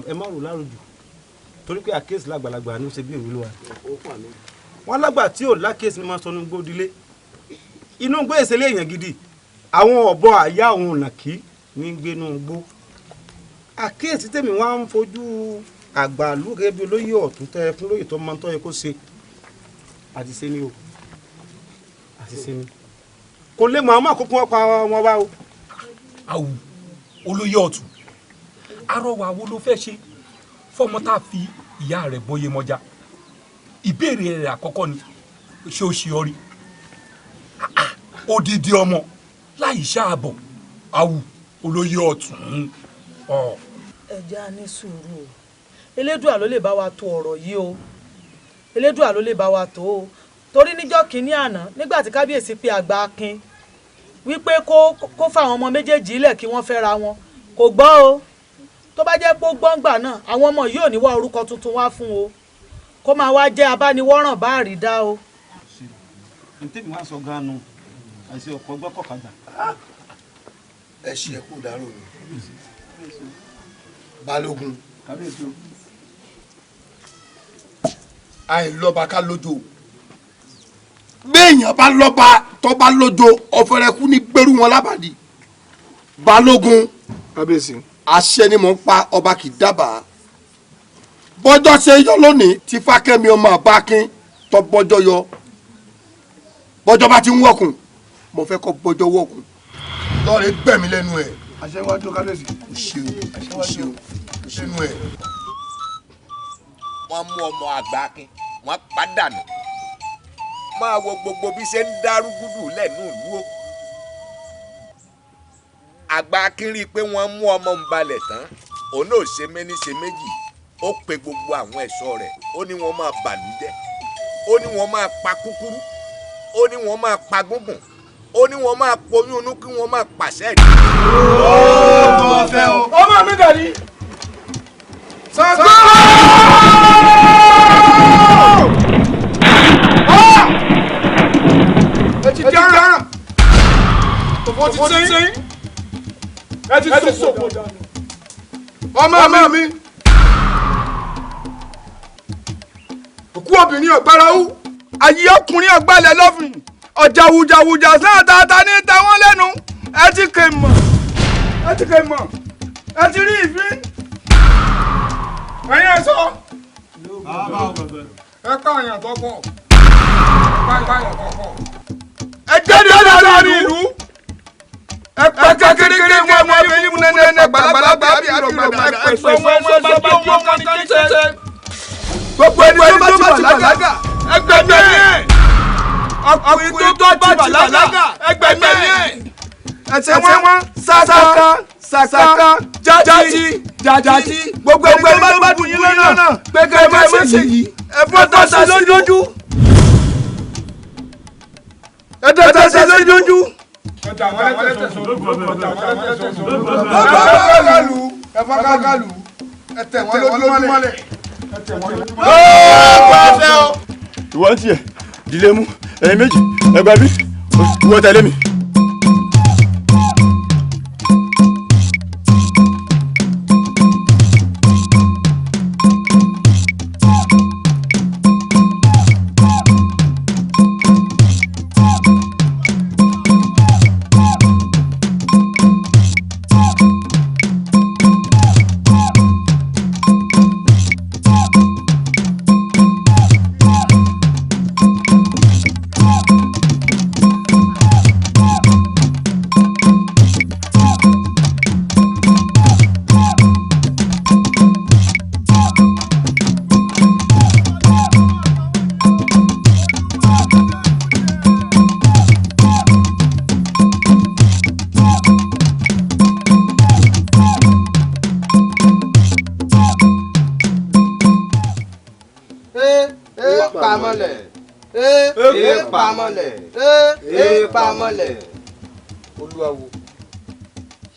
ẹ má rò láròjù Torí pé àkíyèsí làgbàlagbà ní ṣe bí òwe ló wà. Wọn lágbà tí ò lákíyèsí ni máa sọnù gbódìlé. Inú gbé ìṣẹ̀lẹ̀ èèyàn gidi. Àwọn ọ̀bọ àyà òun nàkí ní gbénú gbó. Àkíyèsí tèmi wá ń fojú àgbàlú gẹ́gẹ́ bí olóyè ọ̀tún tẹ́ fún lóyè tó máa ń tọ́ yẹ kó ṣe. Àti ṣe ni o. Àti ṣe ni. Kò lè mọ̀ àwọn àkókò wọn pa wọn wá o. Àwù olóyè ọ̀tún arọwà wo ló fẹ́ ṣe fọmọ tá a fi ìyá rẹ̀ bóyé mọ́já? Ìbéèrè rẹ̀ àkọ́kọ́ ni ṣé o ṣe ọ rí? Odidi ọmọ láì ṣáàbọ̀. Àwù olóyè ọ̀tún. Ẹ jẹ́ á ní sùúrù o. Elédùà ló lè bá wa tó ọ̀rọ̀ yìí o. Elédùà ló lè bá wa tó o. Torí níjọ́ kínní àná nígbà tí kábíyèsí pe àgbà Akin wípé kó fáwọn ọmọ méjèèjì lẹ̀ kí wọ́n fẹ́ra wọn, kò gbọ́ o. Tó bá jẹ́ pé ó gbọ́ngbà náà, àwọn ọmọ yìí ò ní wá orúkọ tuntun wá fún o, kó máa wá jẹ́ abániwọ́ràn bá àrídá o. N tẹ́mi wá sọ gan-an nu àìsí ọkọ̀ gbọ́kọ̀kàgbà. Ẹ ṣe ẹkú dárò mi Balógun. Àìlọ́ba ká lójó. Béèyàn bá lọ́ba tó bá lójó ọ̀fẹ́rẹ́kú ní gbèrú wọn lábàdí. Balógun, àṣẹ ni mò ń pa, ọba kì í dábàá. Bọ́jọ́ ṣe yọ lónìí tí Fákẹ́mi ọmọ àbákin tó bọ́jọ́ yọ. Bọ́jọ́ bá ti ń wọ̀kùn, mo fẹ́ kọ́ bọ́jọ́ wọ̀kùn. Lọ́ọ̀rẹ́ gbẹ̀mí lẹ́nu ẹ̀. Àṣẹwájú kábíyèsí. O ṣeun, o ṣeun, o ṣeun ẹ̀. Wọ́n mú ọmọ àgbà Akin, wọ́n pàdánù. Máa wo gbogbo bí ṣe ń dárúgúdù lẹ́nu ìlú o. Àgbà Akin rí i pé wọ́n mú ọmọ ń balẹ̀ tán, òun náà ṣe méní ṣe méjì. Ó pe gbogbo àwọn ẹ̀ṣọ́ rẹ̀, ó ní wọ́n máa bàlújẹ́, ó ní wọ́n máa pa kúkúrú, ó ní wọ́n máa pa gúngùn, ó ní wọ́n máa poyún inú kí wọ́n máa pàṣẹ. Ọmọ mi dàrí. Ṣàngó! Ẹ ti dáràn. Òfò ti sẹ́yìn. Ẹ ti sòfò dànù. Ọmọ mi. Òkú obìnrin ọ̀gbára-ú. Ayé ọkùnrin ọ̀gbálẹ̀ lọ́fìn. Ọjà wùjàwùjà sáà tata ní ta wọ́n lẹ́nu. Ẹ ti kè mọ̀. Ẹ ti kè mọ̀. Ẹ ti rí ìfín. Ẹ̀yin ẹ̀ sọ. Ẹ pààyàn tó pọ̀. Ẹ pààyàn tó pọ̀. Ẹ jáde láàrin ìlú. Ẹ pa kékeré wọn mọ abẹ́yẹ mú nẹ́nẹ́ gbàlagbà bí àrògbàdà ẹ pẹ̀sọ́ wọn wọn bá bí wọn kan ní ṣe. Gbogbo ẹni tó bá ti bàlágà ẹgbẹ̀mí ẹ̀. Ọkùnrin tó bá ti bàlágà ẹgbẹ̀mí ẹ̀. Ẹsẹ̀ wọn sàkà sàkà jájí jájí. Gbogbo ẹni tó bá bù yín lọ́nà pé kẹ́ ẹ má ṣe yìí. Ẹ fọ́ tọ́ta lójú. Ẹ tọ́ta sí lójú. Ẹ fọ́n ẹ tẹ̀ wọ́n lójú mọ́lẹ̀. Ìwọ ń tiẹ̀ dìlé mú ẹ̀yin méjì ẹgbẹ́ bí ìwọ tẹ̀lé mi. Pamọ́lẹ̀. Olúwawo,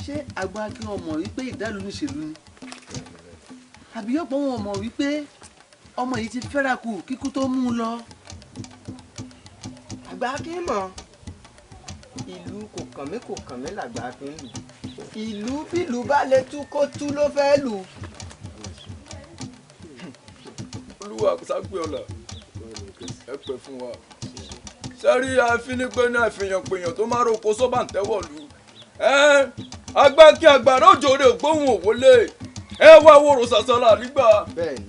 ṣé àgbà kí wọn mọ̀ wípé ìdálù níṣèlú ni? Àbí ọ̀pọ̀ wọn mọ̀ wípé ọmọ yìí ti fẹ́ra kù kíkú tó mú un lọ? Àgbà kí n mọ̀, ìlú kò kàn mí kò kàn mí làgbà kí n lù. Ìlú bílù bá lè tú kó tú ló fẹ́ lù. Àságbé ọ̀la ẹ pẹ́ fún wa. Sẹ́rí àfínípé ní àfihàn pèèyàn tó máa roko sọ́bà ń tẹ́wọ̀ lù. Ẹ agbá kí agbára òjò rè gbóhùn òwòlé ẹ wá wòrò sàṣàlà nígbà. Bẹ́ẹ̀ni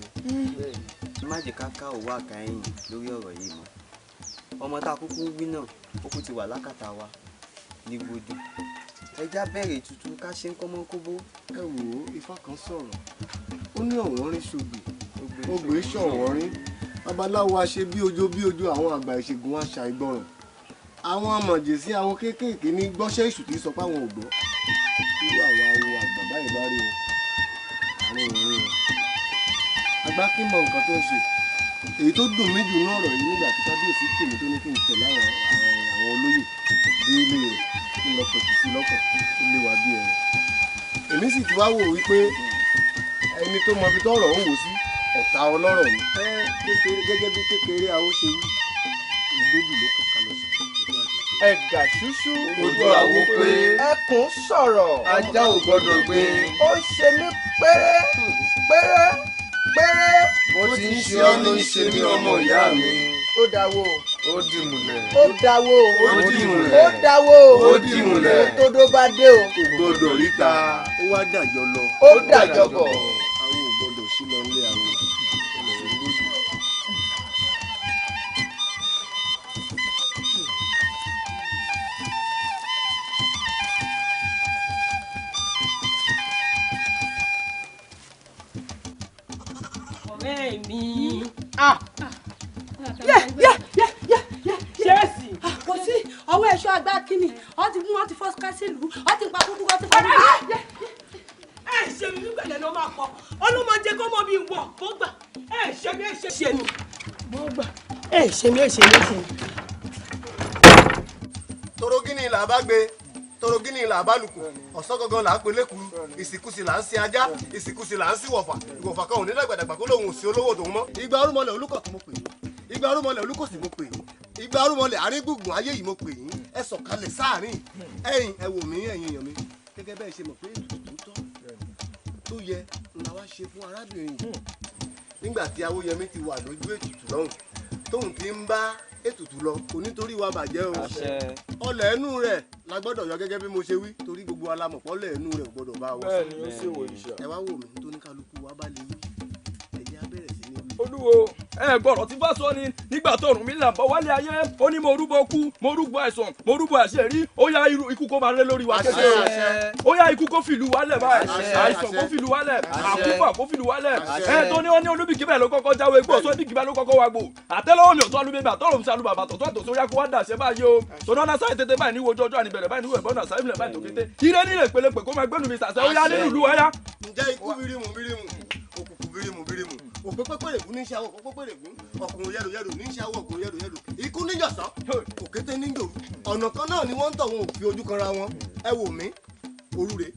bẹ́ẹ̀ni, má jẹ́ ká ká òwú àkàyìn lórí ọ̀rọ̀ yìí mọ́. Ọmọ tá a kúkú ń wí náà ó kú ti wà lákàtà wa ní gbòdì. Ẹja bẹ̀rẹ̀ ètùtù ká ṣe ń kọ́mọ́ kóbó. Ẹ wò ó, ifá kan sọ̀rọ̀, ó ní ọ̀wọ́n rí ṣògbè ogbè ṣọ̀wọ́n rí. Babaláwo a ṣe bí ojo bí ojo, àwọn àgbà ìṣègùn wa ṣàìgbọràn. Àwọn amọ̀jèsí àwọn kéékèèké ní gbọ́ṣẹ́ ìṣù tí sọ pé àwọn ò gbọ́. Irú àwọn awo àgbà báyìí bá rí wọn, àárín wọn rí wọn. Àgbà kí mọ nǹkan tó ń ṣe. Èyí tó dùn mí jù ní ọ̀rọ̀ yìí nígbà tí kábíyèsí pè mí tó ní kí n tẹ̀lé àwọn olóyè dé ilé rẹ̀ kí n lọ pẹ̀tù sí lọ́kàn tó lé wa bí ẹran. Èmi sì ti wá wò wípé ẹni tó mọ ibi tọ́rọ̀ ń wò sí ọ̀tá ọlọ́rọ̀ ni. Gẹ́gẹ́ bí kékeré awo ṣe wí, ìgbójú ló kàn ká lọ sí. Ẹ̀gà ṣúṣú ojú àwo pé ẹkùn sọ̀rọ̀ ajá ò gbọ́dọ̀ gbé. Ó ṣe mí péré péré péré. Bó ti ń ṣe ọ́ ló ń ṣe mí ọmọ ìyá mi. Ó dáwó. Ó dìmùlẹ̀. Ó dáwó. Ó dìmùlẹ̀. Ó dáwó. Ó dìmùlẹ̀. Tódó bá dé o. Kò gbọ́dọ̀ ríta. Ó wá dàjọ lọ. Ó dàjọ bọ̀. Àwọn ò gbọ́dọ̀ sí lọ nílé àwọn. Ọ̀rẹ́ mi. Ṣéèsì. Kò sí ọwọ́ ẹ̀ṣọ́ àgbà kínní, wọ́n ti mú wọn ti fọ́ kásìlú, wọ́n ti pa kúkú, wọ́n ti pa kúkú. Ẹ ṣe mi nígbàlẹ̀ ló máa pọ̀, ọlọ́mọdé kó mọ bí wọ̀ bó gbà. Ẹ ṣe mi, ẹ ṣe mi. Bó gbà. Ẹ ṣe mi, ẹ ṣe mi, ẹ ṣe mi. Torogínì là bá gbé, torogínì là bá lùkù, ọ̀sán gangan là á pe lékuru, ìsìnkúsì là ń sin ajá, ìsìnkúsì là ń sin wọ̀fà, ìwọ̀fà kan ò ní dàgbàdàgbà kó lóun ò sí olówó tòun mọ́. Ìgbà orúmọlẹ̀ olúkọ̀tún mo pè yín, ìgbà orúmọlẹ̀ olúkòsì mo pè yín, ìgbà orúmọlẹ̀ àrígbùngbùn ayé yìí mo pè yín, ẹ sọ̀kalẹ̀ sáàrin ẹ̀yin, ẹ wò mí ẹ̀yin èèyàn mi, gẹ́gẹ́ bẹ́ẹ̀ ṣe mọ̀ pé ètùtù tó tọ́ tó yẹ ńlá wá ṣe fún arábìnrin yìí. Nígbà tí Awóyẹmí ti wà lójú ètùtù lọ́hùn tóun ti ń bá ètùtù lọ, kò nítorí wa bàjẹ́ o. Ọlẹ̀ ẹnu rẹ̀ la gbọ́dọ̀ yọ gẹ́gẹ́ bí mo ṣe wí, torí gbogbo alamọ̀pọ̀ ọlẹ̀ ẹnu rẹ̀ ò gbọ́dọ̀ bá wa. Bẹ́ẹ̀ni, ó sì wò ìṣà. Ẹ wá wò mí tó ní kálukú wa bá lè wí, ẹ̀jẹ̀ á bẹ̀rẹ̀ sí ní wí. Olúwo ẹ gbọ́dọ̀ tí bá sọ ni nígbà tó rùn mí là ń bọ̀ wálé ayé, ó ní mo rúbọ kú, mo rúbọ àìsàn, mo rúbọ àṣẹrí, ó yá irú ikú kó máa lé lórí wa kékeré, ó yá ikú kó fìlú wálẹ̀ báyìí, àìsàn kó fìlú wálẹ̀, àkúfà kó fìlú wálẹ̀. Ẹ tó ní wọn ní olúbìkí bẹ́ẹ̀ ló kọ́kọ́ jáwé gbó, sọ bíkí bẹ́ẹ̀ ló kọ́kọ́ wá gbó, àtẹ́lẹwọ́ mi ò tó alúbẹbẹ àtọrọ mi sí alúbàbà tọ̀tọ̀ àtòsó yá kó wá dàṣẹ báyìí o. Tọ́nà náà sáyé tètè báyìí ní wojú ọjọ́ àníbẹ̀rẹ̀ báyìí ní wẹ̀ bọ́nà sáyé mílẹ̀ báyìí tó kété ire nílẹ̀ pélepè kó máa gbẹ́nu mi sàṣẹ ó yá nínú ìlú wa yá. Ǹjẹ́ ikú bírímù bírímù, òkùnkùn bírímù bírímù, òpè pépèrègún ní í ṣe àwọn òpè pépèrègún, ọkùnrin yẹ̀rù yẹ̀rù ní í ṣe àwọn ọkùnrin yẹ̀rù yẹ̀rù, ikú níjọ̀sán, òkété níjòrú, ọ̀nà kan náà ni wọ́n ń tọ̀, wọn ò fi ojú kanra wọn. Ẹ wò mí, orúre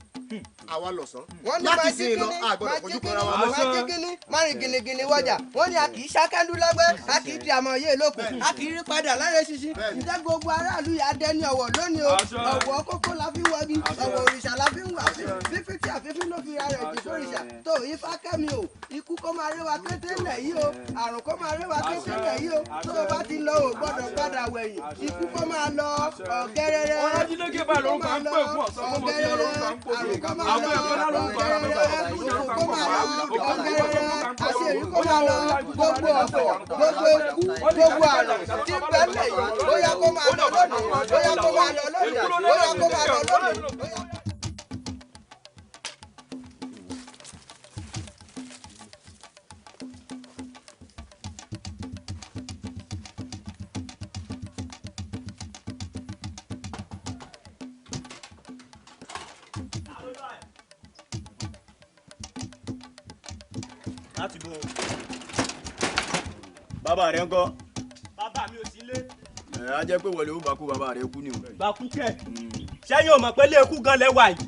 àwa lọ̀sán láti sin lọ, a gbọ́dọ̀ fojú kanra wa mọ́. Má jígínní má rìn gìnìgìnì wọjà, wọ́n ní a kì í ṣákẹ́ndú lọ́gbẹ́, a kì í di àmọ́ yé lókun, a kì í rí padà lára ṣinṣin. Ǹjẹ́ gbogbo aráàlú yà dẹni ọ̀wọ̀ lónìí o? Ọ̀wọ̀ kókó la fi wọgi, ọ̀wọ̀ òrìṣà la fi ń wà sí, fífi tí àfífín ló fi ra rẹ̀ jù sóríṣà. Tó Ifá kẹ́mi o, ikú kó máa rí wa kété lẹ̀ yìí o, àrùn kó máa rí wa kété lẹ̀ yìí o, tó o bá ti lọ o gbọ́dọ̀ padà wẹ̀yìn, ikú kó máa lọ ọ̀gẹ́rẹ́rẹ́, Ọlájílékè báyìí lórúkọ à ń pè fún ọ̀sán fọmọ tí lórúkọ à ń pò sí. Àwọn ẹ̀kọ́ náà lórúkọ à ń pè kó máa lọ ọ̀gẹ́rẹ́rẹ́, àṣírí kó máa lọ gbogbo ọ̀fọ̀, gbogbo ikú, gbogbo àrùn tí ń bẹ lẹ̀ yìí, ó yá kó máa lọ lónìí, ó yá kó máa lọ lónìí, ó yá kó máa lọ lónìí. Láti bò. Bàbá rẹ ńkọ́? Bàbá mi ò sí ilé. Ẹ á jẹ́ pé wọlé ó bá kú bàbá rẹ kú ni o. Bá kú kẹ̀. Sẹ́yìn ò mọ̀ pé ilé ikú gan lẹ́wà yìí.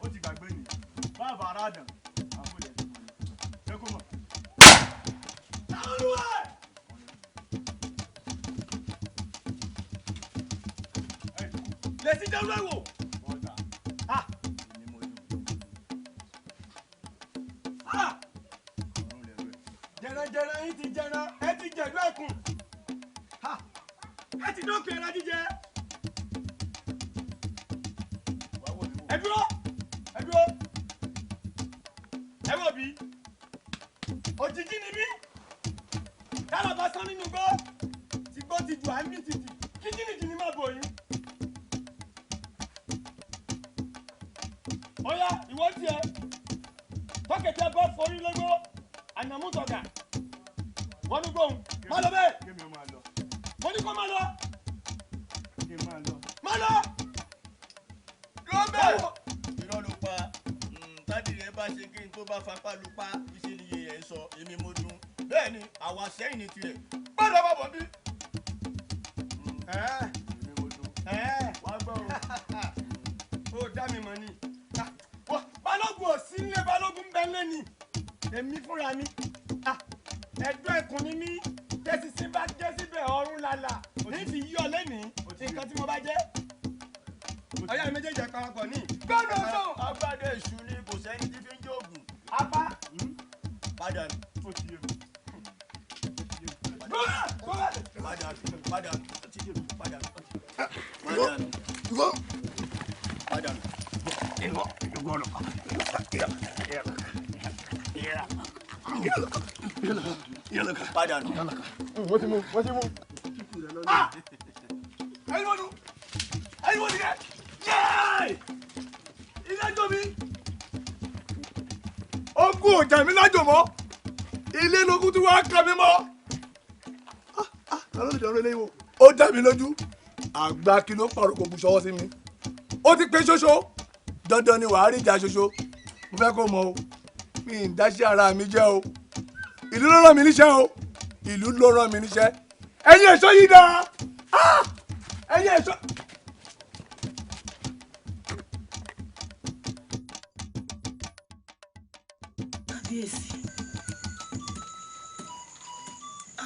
Ó ti gbàgbé ni. Bàbá aládàn. Àbúlẹ̀. Ṣé kò mọ̀? Lè sí jẹ́ wẹ́wò. Dókè ẹran jíjẹ. Ẹ dúró, ẹ dúró, ẹ wò bí òjijì ni mí. Kálọ̀bá sán nínú gbó tí gbó ti jù àmì tìtì kí jìnnìjìnnì má bò yín. Ọ̀ya ìwọ tiẹ̀ tọ́kẹ̀tẹ̀ bọ́ forí lógbó ànàmútọ̀gà wọnú gbóhùn má lọ bẹ́ẹ̀. Mo ní kó má lọ. Má lọ. Lọ bẹ́ẹ̀. Irọ́ ló pa tádìrẹ bá ṣe kí n tó bá fapá lu pa iṣẹ́ ni iye ẹ̀ sọ èmi mo dún bẹ́ẹ̀ ni àwa sẹ́yìn ní tirẹ̀ gbọ́dọ̀ bá bọ̀ bí. Èmi mo dún wá gbọ́ o. Ó dá mi mọ̀ ni balógun ò sí nílé, balógun ń bẹ nílé ni èmi fúnra mi. Ẹ̀dọ́ ẹkùn ni mí, tẹ́sísí bá jẹ́ síbẹ̀ ọ̀run lálà ní fi yí ọ lẹ́nìí nǹkan tí mo bá jẹ́. Ọ̀yá mi méjèèjì ẹ̀ parapọ̀ ní. Gbọ́dọ̀ sọ. Agbádé èṣù ni kò sẹ́ni tí fi ń jóògùn. Apá. Padà nù. Ó ti yé mi. Padà nù. Padà nù. Ó ti yé mi. Padà nù. Padà nù. Padà nù. Padà nù. Wọ́n ti mú, wọ́n ti mú. Ẹyin wọ́n nu, ẹyin wọ́n ti kẹ́, yéé! Ilé jọ mi. Ogun ò jà mí lájò mọ́, ilé lógún tí wàá kà mí mọ́. Ta ló lè dọ̀rọ̀ eléyìí wò? Ó dá mi lójú, àgbà kí ló pàrọ̀ kò bu ṣọwọ́ sí mi. Ó ti pé ṣoṣo, dandan ni wàá rí ìjà ṣoṣo. Mo fẹ́ kó mọ̀ o, mi ì dáṣẹ́ ara mi jẹ́ o. Ìlú ló rán mi níṣẹ́ o, ìlú ló rán mi níṣẹ́. Ẹ̀yin ẹ̀ṣọ́ yìí dáa, ẹ̀yin ẹ̀ṣọ́. Kábíyèsí,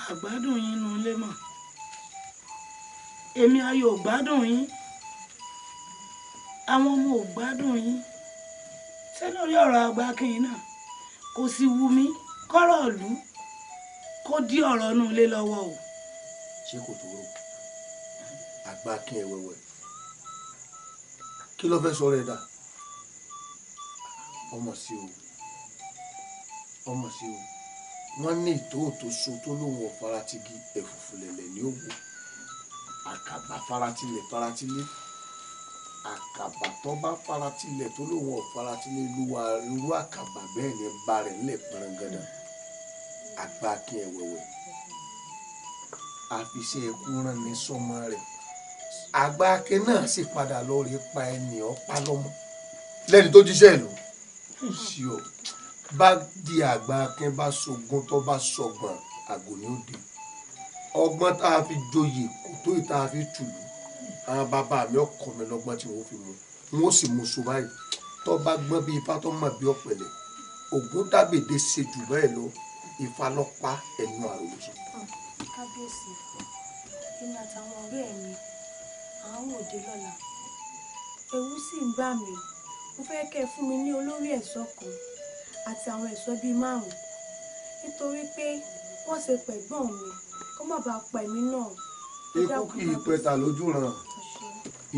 àgbádùn yín nu ilé mọ̀, èmi ayò ò gbádùn yín, àwọn ọmọ ò gbádùn yín. Ṣé lórí ọ̀rọ̀ Àgbàkin náà kò sì wù mí kọ́rọ̀ ìlú kó dí ọ̀rọ̀ inú ilé lọ́wọ́ o. Ṣé kò tó rò Àgbàkin ẹ̀wẹ̀wẹ̀ kí ló fẹ́ sọ rẹ̀ dà? Ọmọ sí o, ọmọ sí o. Wọ́n ní ìtóòtó so tó lóun ọ̀faratigi ẹ̀fùfù lẹ̀lẹ̀ ní òwò àkàbà faratilẹ̀ faratilẹ̀ àkàbà tó bá faratilẹ̀ tó lóun ọ̀faratilẹ̀ irú àkàbà bẹ́ẹ̀ ni ba rẹ̀ ńlẹ̀ pẹrangandan. Àgbàkin ẹ̀wẹ̀wẹ̀ àfiṣe ẹkú rán ní sọmọ rẹ̀. Àgbàkin náà sì padà lọ rí pa ẹnì ọ̀pá lọ́mọ lẹ́ni tó jíṣẹ́ ìlú sí o. Bá di Àgbàkin bá sọgbọ́n tó bá sọgbọ́n àgò ní òde ọgbọ́n tá a fi joyè kò tó ìta a fi tùlù. Àwọn bàbá mi ọkọ mi lọ́gbọ́n tí wọ́n fi mú wọn ó sì mú so báyìí. Tó bá gbọ́n bí ifá tó mọ̀ bí ọ̀pẹ̀lẹ̀ Ògún dábèdè ṣe jù bẹ́ẹ̀ lọ. Ifá lọ pa ẹnu àròsọ. Kábíyèsí, èmi àtàwọn ọ̀rẹ́ mi à ń òde lọ́la, ewu sì ń bà mí. Mo fẹ́ kẹ́ ẹ fún mi ní olórí ẹ̀ṣọ́ kan àti àwọn ẹ̀ṣọ́ bíi 5 nítorí pé wọ́n ṣe pẹ̀gbọ́n mi kó má bàa pa èmi náà. Ikú kì í pẹ̀ta lójú ràn,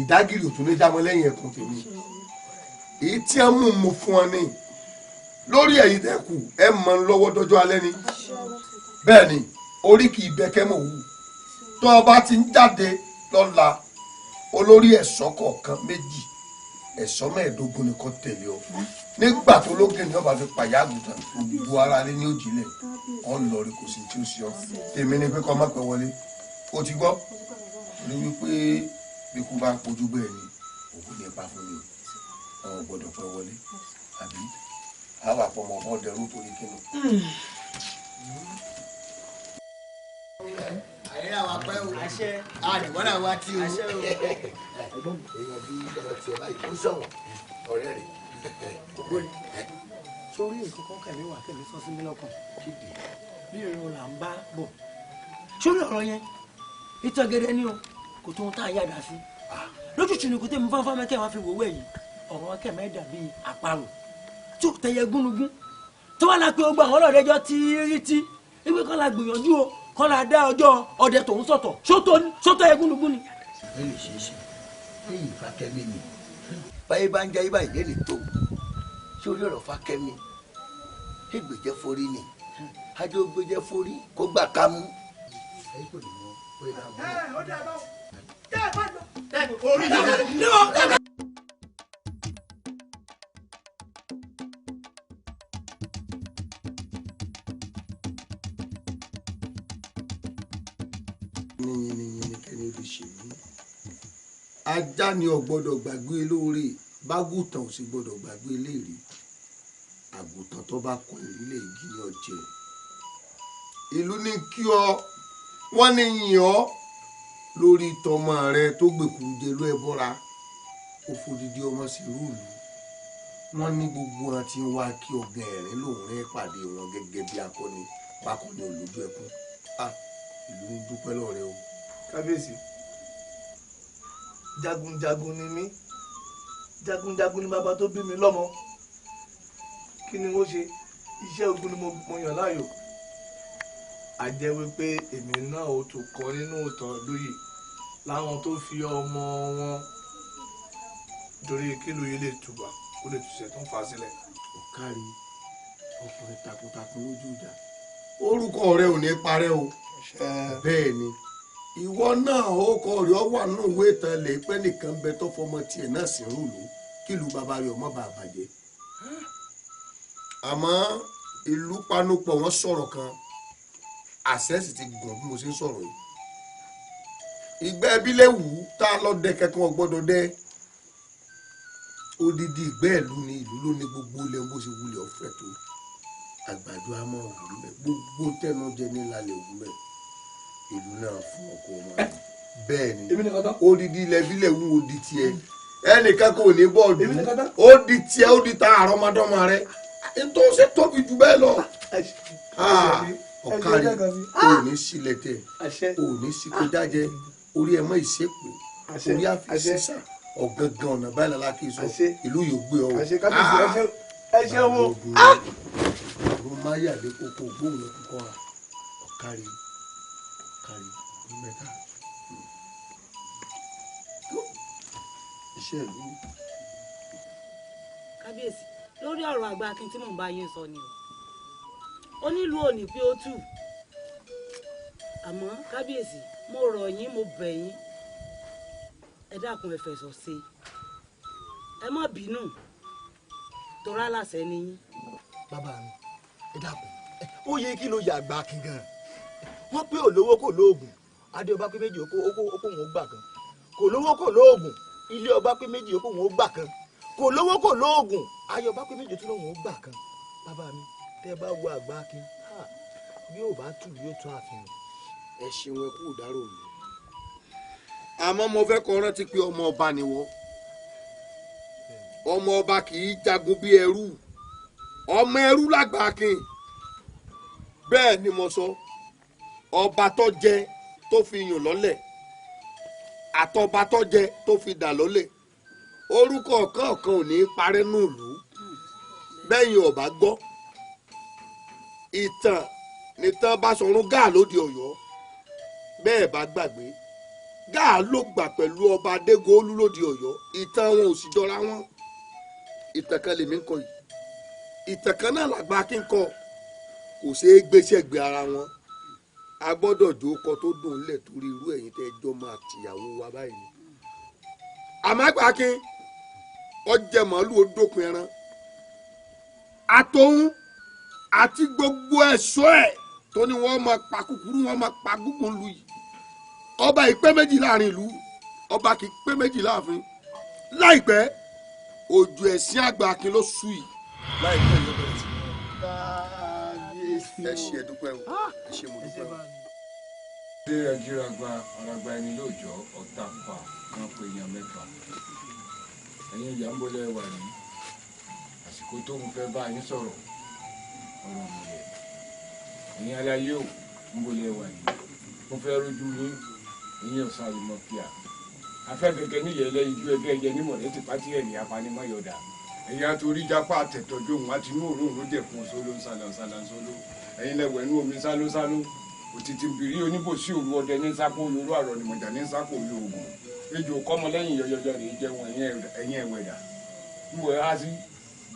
ìdágìrì ò tún ní jámọ́ lẹ́yìn ẹkùn tèmi. Èyí tí a mú mo fún ọ ní lórí ẹ̀yìn tẹ́kù ẹ mọ̀ ń lọ́wọ́ dọ́jọ́ alẹ́ ni. Bẹ́ẹ̀ ni orí kì í bẹ́kẹ́ mọ̀ wù. Tó o bá ti ń jáde lọ́la, olórí ẹ̀ṣọ́ kọ̀ọ̀kan 2 ẹ̀ṣọ́ 15 ni kò tẹ̀lé ọ. Nígbà tó lóge ni ọba fi pàyà àgùntàn gbogbo ara lé ní òjìlẹ̀ ọ lọ rí kò sí tí ó ṣe ọ. Tèmi ni pé kọ́ má pẹ́ wọlé. O ti gbọ́ ní wípé bí kú bá ń pojú bẹ́ẹ̀ ni òkú ni ẹ bá fún mi o. Àwọn gbọ́dọ̀ pẹ́ wọlé àbí àwọn àpọ̀mọ̀ ọ̀bọ̀n dẹrú torí kínú. Àyẹ̀rẹ́ àwọn apẹ́ o, àdìwọ́n náà wá tí o. Èèyàn bí ọ̀rọ̀ tiẹ̀ báyìí ó sọ̀wọ́n ọ̀rẹ́ rẹ̀. Sórí nǹkan kan kẹ̀mí wà kẹ̀mí sọ sí mi lọ́kàn bí irun là ń bá bọ̀ sórí ọ̀rọ̀ yẹn ìtàn gẹ́gẹ́ ni o kò tó ń tá a yàdá sí lójútùú ni kò tẹ́ mi fáfá mẹ́kẹ́ wá fi wòwé yìí ọ̀rọ̀ kẹ̀mẹ́ dàbí àparò tí ò tẹ̀yẹ gúnugún tó wà lápẹ́ ogbó àwọn ọlọ́ọ̀dẹ́jọ́ tí rí tí ìwé kan la gbìyànjú o Kọ́lá dá ọjọ́ ọdẹ tòun sọ̀tọ̀ sótó egúnnugún ni. Ẹ lè ṣe é ṣe lẹ́yìn Fákẹ́mi ni báyé bá ń jẹ́ ibà ìyẹn lè tó sórí ọ̀rọ̀ Fákẹ́mi ègbèjẹ́ forí ni ajó gbèjẹ́ forí kó gbà ká mú. Yìnyín kẹ́ni fi ṣe mí. Ajá ni ò gbọ́dọ̀ gbàgbé lóore, bágùtàn ò sì gbọ́dọ̀ gbàgbé léèrè. Àgùntàn tó bá kọ ìrílẹ̀ igi ní ọjẹ́. Ìlú ní kí ọ, wọ́n ní yìn ọ́ lórí tọmọ rẹ tó gbèkúrú jẹ ló ẹ bọ́ra. Ó fòdìdí ọmọ sí rúùlù. Wọ́n ní gbogbo wọn ti ń wá kí ọ̀gá ẹ̀rín lòun rẹ́ pàdé wọn gẹ́gẹ́ bí akọni pákọni olójú ẹkún. Ìlú ń dúpẹ́ lọ́rẹ́ o. Kábíyèsí, jagunjagun ni mí, jagunjagun ni bàbá tó bí mi lọ́mọ. Kí ni wọ́n ṣe? Iṣẹ́ ogun ni mo yàn láàyò. A jẹ́ wípé èmi náà ó tún kọ nínú ìtàn ìlú yìí láwọn tó fi ọmọ wọn torí kí lóye lè tùbà kó lè túṣẹ tó ń fà á sílẹ̀. Ọ̀kárí ọkùnrin takuntakun lójú ìjà, orúkọ rẹ ò ní parẹ́ o. Bẹ́ẹ̀ ni ìwọ náà ó kọ rẹ ọ wà nínú ìwé ìtàn lè pẹ́ nìkan bẹ tó fọmọ tiẹ̀ náà sí rúùlù kí ìlú bàbá rẹ ọmọ bàa bàjẹ́. Àmọ́ ìlú panupọ̀ wọ́n sọ̀rọ̀ kan, àṣẹ sì ti gùn bí mo ṣe ń sọ̀rọ̀ yìí. Ìgbẹ́ ẹbí lè wù ú tá a lọ dẹ kẹ̀kẹ́ wọn gbọ́dọ̀ dẹ. Odidi ìgbẹ́ ìlú ni ìlú ló ní gbogbo ilẹ̀ bó ṣe wulẹ̀ ọ̀fẹ́ tó. Àgbàdo a máa wù mẹ́, gbogbo tẹnu jẹ ní lálẹ́ wù mẹ́. Ìlú náà fún ọkọ wọn. Bẹ́ẹ̀ ni odidi ilẹ̀ ẹbí lè wù ó di tiẹ̀. Ẹnìkan kò ní bọ́ọ̀dù ó di tiẹ̀, ó di ta àrọ́mọdọ́mọ rẹ. Nítorí ṣe tóbi jù bẹ́ẹ̀ lọ. Ọ̀kárí ò ní sílẹ̀ tẹ̀, ò ní síkójájẹ, orí ẹ̀ mọ́ ìṣépè, orí àfi sísà ọ̀gángan ọ̀nà báyìí lálá kí n sọ ìlú yóò gbé ọ. Ọ̀run máyàlé kókó gbóhùn ẹkún kọ́ra. Ọ̀kárí ọ̀kárí mẹ́ta. Iṣẹ́ ìlú. Kábíyèsí, lórí ọ̀rọ̀ àgbà Akin tí mò ń bá yín sọ ni o. Onílùú ò ní pé ó tù. Àmọ́ kábíyèsí, mo rọ̀ yín, mo bẹ̀ yín, ẹ dákun, ẹ fẹ̀sọ̀ sí i, ẹ má bínú, torá láṣẹ ni yín. Bàbá mi, ẹ dákun, ó yẹ kí ló yà àgbà Akin gan. Wọ́n pé olówó kò lóògùn, adé ọba pé méjì ó kó òun ó gbà kan. Kò lówó kò lóògùn, ilé ọba pé méjì ó kó òun ó gbà kan. Kò lówó kò lóògùn, ayé ọba pé méjì ó tún lóun ó gbà kan. Bàbá mi, tẹ́ bá wo àgbà Akin, bí yóò bá tù yóò tún àfihàn. Ẹ ṣeun, ẹ kú ìdárò mi. Àmọ́ mo fẹ́ kọ́ rántí pé ọmọ ọba ni wọ́. Ọmọ ọba kì í jagun bí ẹrú. Ọmọ ẹrú lágbà Akin. Bẹ́ẹ̀ ni mo sọ. Ọba tó jẹ tó fi yùn lọ́lẹ̀, àtọba tó jẹ tó fi dà lọ́lẹ̀, orúkọ ọ̀kan ò ní parẹ́ nùlù. Bẹ́yìn ọba gbọ́ ìtàn nìtàn Báṣọ̀run Gáà lóde Ọ̀yọ́. Bẹ́ẹ̀ bá gbàgbé, Gáà ló gbà pẹ̀lú ọba Adégòólú lóde Ọ̀yọ́. Ìtàn wọn ò sì jọra wọn. Ìtàn kan lèmi ń kọ yìí, ìtàn kan náà làgbà kí n kọ. Kò ṣeé gbéṣẹ́ gbé ara wọn. A gbọ́dọ̀ jó kọ tó dùn lẹ̀ torí irú ẹ̀yin tẹ́ jọ máa tìyàwó wa báyìí ni. Àmọ́ àgbà Akin ọjẹ́ màálù ó dópin ẹran àtòun àti gbogbo ẹ̀ṣọ́ ẹ̀ tó ní wọ́n máa pa kúkúrú, wọ́n máa pa gúngùn lu yìí. Ọba yìí pé méjì láàrin ìlú, ọba kì í pé méjì láàfin. Láìpẹ́ òjò ẹ̀sìn àgbà Akin ló sú yìí. Láìpẹ́ yóò bẹ̀rẹ̀ sí. Ẹ ṣé, ẹ dúpẹ́ o, ẹ ṣé, mo dúpẹ́ o. Ṣé ẹjíragba aragba ẹni lóòjọ́ ọ̀tá fà kan pé èèyàn mẹ́fà. Ẹ̀yin ìyá ń bọ́lẹ̀ wà yìí, àsìkò tó ń fẹ́ bá yín sọ̀rọ̀ ọ̀rọ̀ mọ̀lẹ́. Ẹ̀yin aláyé ò ń bọ́lẹ̀ wà yìí, mo fẹ́ rójú yín, ẹ̀yin ọ̀sán àlùmọ̀ kíá. Afẹ́gẹ́gẹ́ níyẹ̀lẹ́ ijú ẹgbẹ́ ẹyẹ nímọ̀lẹ́ ti pátí ẹ̀ ní apanimọ̀yọ̀dà. Ẹ̀yin àtòrí jápá àtẹ̀tọ́jú òun àti inú òórùn ló dẹ̀ fún sóló ńsálà ńsálà ńsóló. Ẹ̀yin lẹ̀wẹ̀ inú omi sáló sáló. Òtítì bìrí oníbòsí òru ọdẹ ní sápò olóró àrọ nìmọ̀jà ní sápò olóògùn. Ejò kọ́mọ lẹ́yìn yọyọyọ rèé jẹun ẹ̀yìn ẹ̀wẹ̀dà. Ń wọ̀ á sí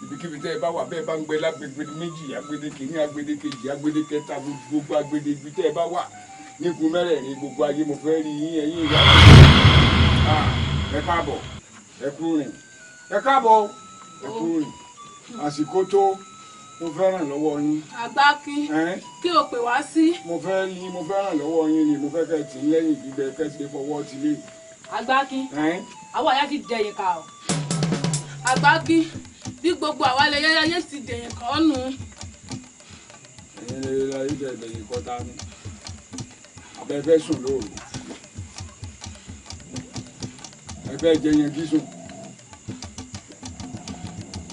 ibikíbi tẹ́ ẹ bá wà bẹ́ẹ̀ bá ń gbé lágbègbè méjì agbede kìíní agbede kejì agbede kẹta gbogbo agbede ibi tẹ́ ẹ bá wà nígun mẹ́rẹ̀ẹ̀rin gbogbo ayé mo fẹ́ rí yín ẹ̀yin ìyá ẹ káàbọ̀ ẹ kú rìn ẹ káàbọ̀ ẹ kú rìn àsìkò tó mo fẹ́ ràn lọ́wọ́ yín. Àgbákí kí o pè wá sí. Mo fẹ́ rí mo fẹ́ ràn lọ́wọ́ yín ni mo fẹ́ kẹ́ tì í lẹ́yìn gbígbẹ kẹ́ ti fọwọ́ ti lé. Àgbákí àwọn àyà ti dẹ̀yìn ká o. Àgbákí bí gbogbo àwa lè yáyá yé ti dẹ̀yìn kọ́ nù. Ẹ̀yin lè yáyá yé dẹ̀yìn kọ́ ta ni abẹ́ fẹ́ sùn lóru ẹ fẹ́ jẹ yẹn kí sùn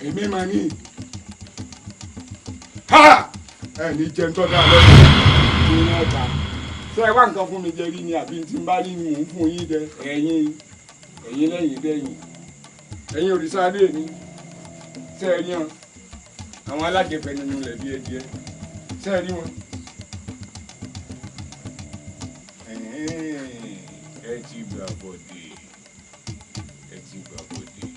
èmi máa ní ha ẹ ní jẹun tó dáa lọ́dún ní ọ̀tá ṣé ẹ wá nǹkan fún mi jẹ rí ni àbí tí n bá rí ni mò ń fún yín dẹ ẹ̀yin ẹ̀yin lẹ́yìn dẹ́yìn ẹ̀yin òrìṣà lè ní ṣé ẹ rí wọn àwọn alájẹfẹ nínú ilẹ̀ bí ẹdìẹ ṣé ẹ rí wọn. Ẹ ti gbà bọ̀dé ẹ ti gbà bọ̀dé.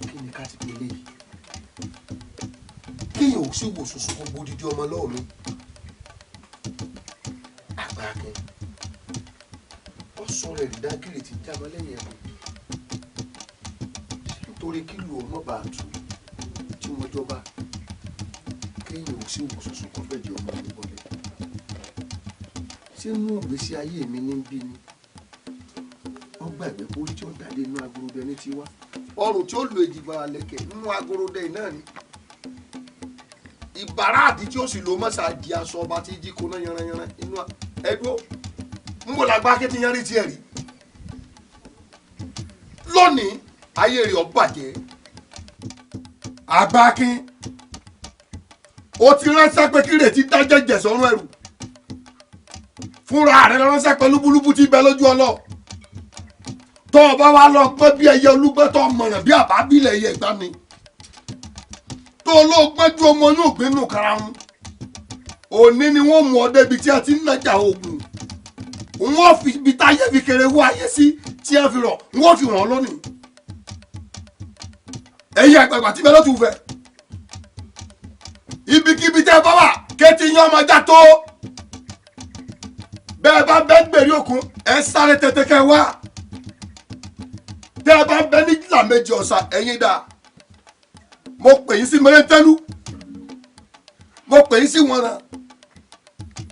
Kí ni ká ti pè léyìí kéèyàn ò sì wò sùsù kó gbódìdí ọmọ lọ́wọ́ mi Àgbàkin ó sọ rẹ̀ dídágìrì tí jábọ́ lẹ́yìn ẹ̀kọ́ nítorí kí lu ọmọ bá a tù tí wọ́n jọba kéèyàn ò sì wò sùsù kó fẹ́ di ọmọ mi bọ́lẹ̀ ṣé inú ìgbésí ayé mi ní bí ni wọ́n gbàgbé pé orí tí ó dàdé inú agorodẹ ní tiwa ọrùn tí ó lo èjìgbà lẹ̀kẹ̀ nínú agorodẹ náà ni ìbára àdí tí ó sì lo mọ́sá di aṣọ ọba tí jí koná yanranyanran inú ẹdúró ń bò lágbá ké ti yanrí tiẹ̀ rí lónìí ayé rẹ̀ ó bàjẹ́. Àgbákin ó ti ránṣẹ́ pé kí rètí dájẹ́ jẹ̀sọ́rún ẹrù fúnra rẹ̀ ránṣẹ́ pé lúbúlúbú ti bẹ lójú ọlọ́ tó o bá wá lọ gbọ́ bí ẹyẹ olúgbẹ́ tó mọ̀nà bí àbábílẹ̀ ẹyẹ ìgbà mi tó olóògbé ju ọmọ yóò gbé nù karahun òní ni wọ́n mú ọ débi tí a ti ń nàjà oògùn wọ́n fi ibi táyé fi kéré wọ ayé sí tí a fi rọ̀ wọ́n fi wọ́n lónìí ẹ̀yin àgbààgbà tí bẹ́ẹ̀ ló tún fẹ́ ibikíbi tẹ́ ẹ bá wà kéétì yín ọmọ ajá tó bẹ́ẹ̀ bá bẹ́ẹ̀ gbèrè òkun ẹ sáré tètè kẹ́ wá tẹ́ ẹ bá bẹ́ẹ̀ ní ìlà méjì ọ̀sà ẹ̀yin dà mo pè yín sí mẹrẹntẹlú mo pè yín sí wọnà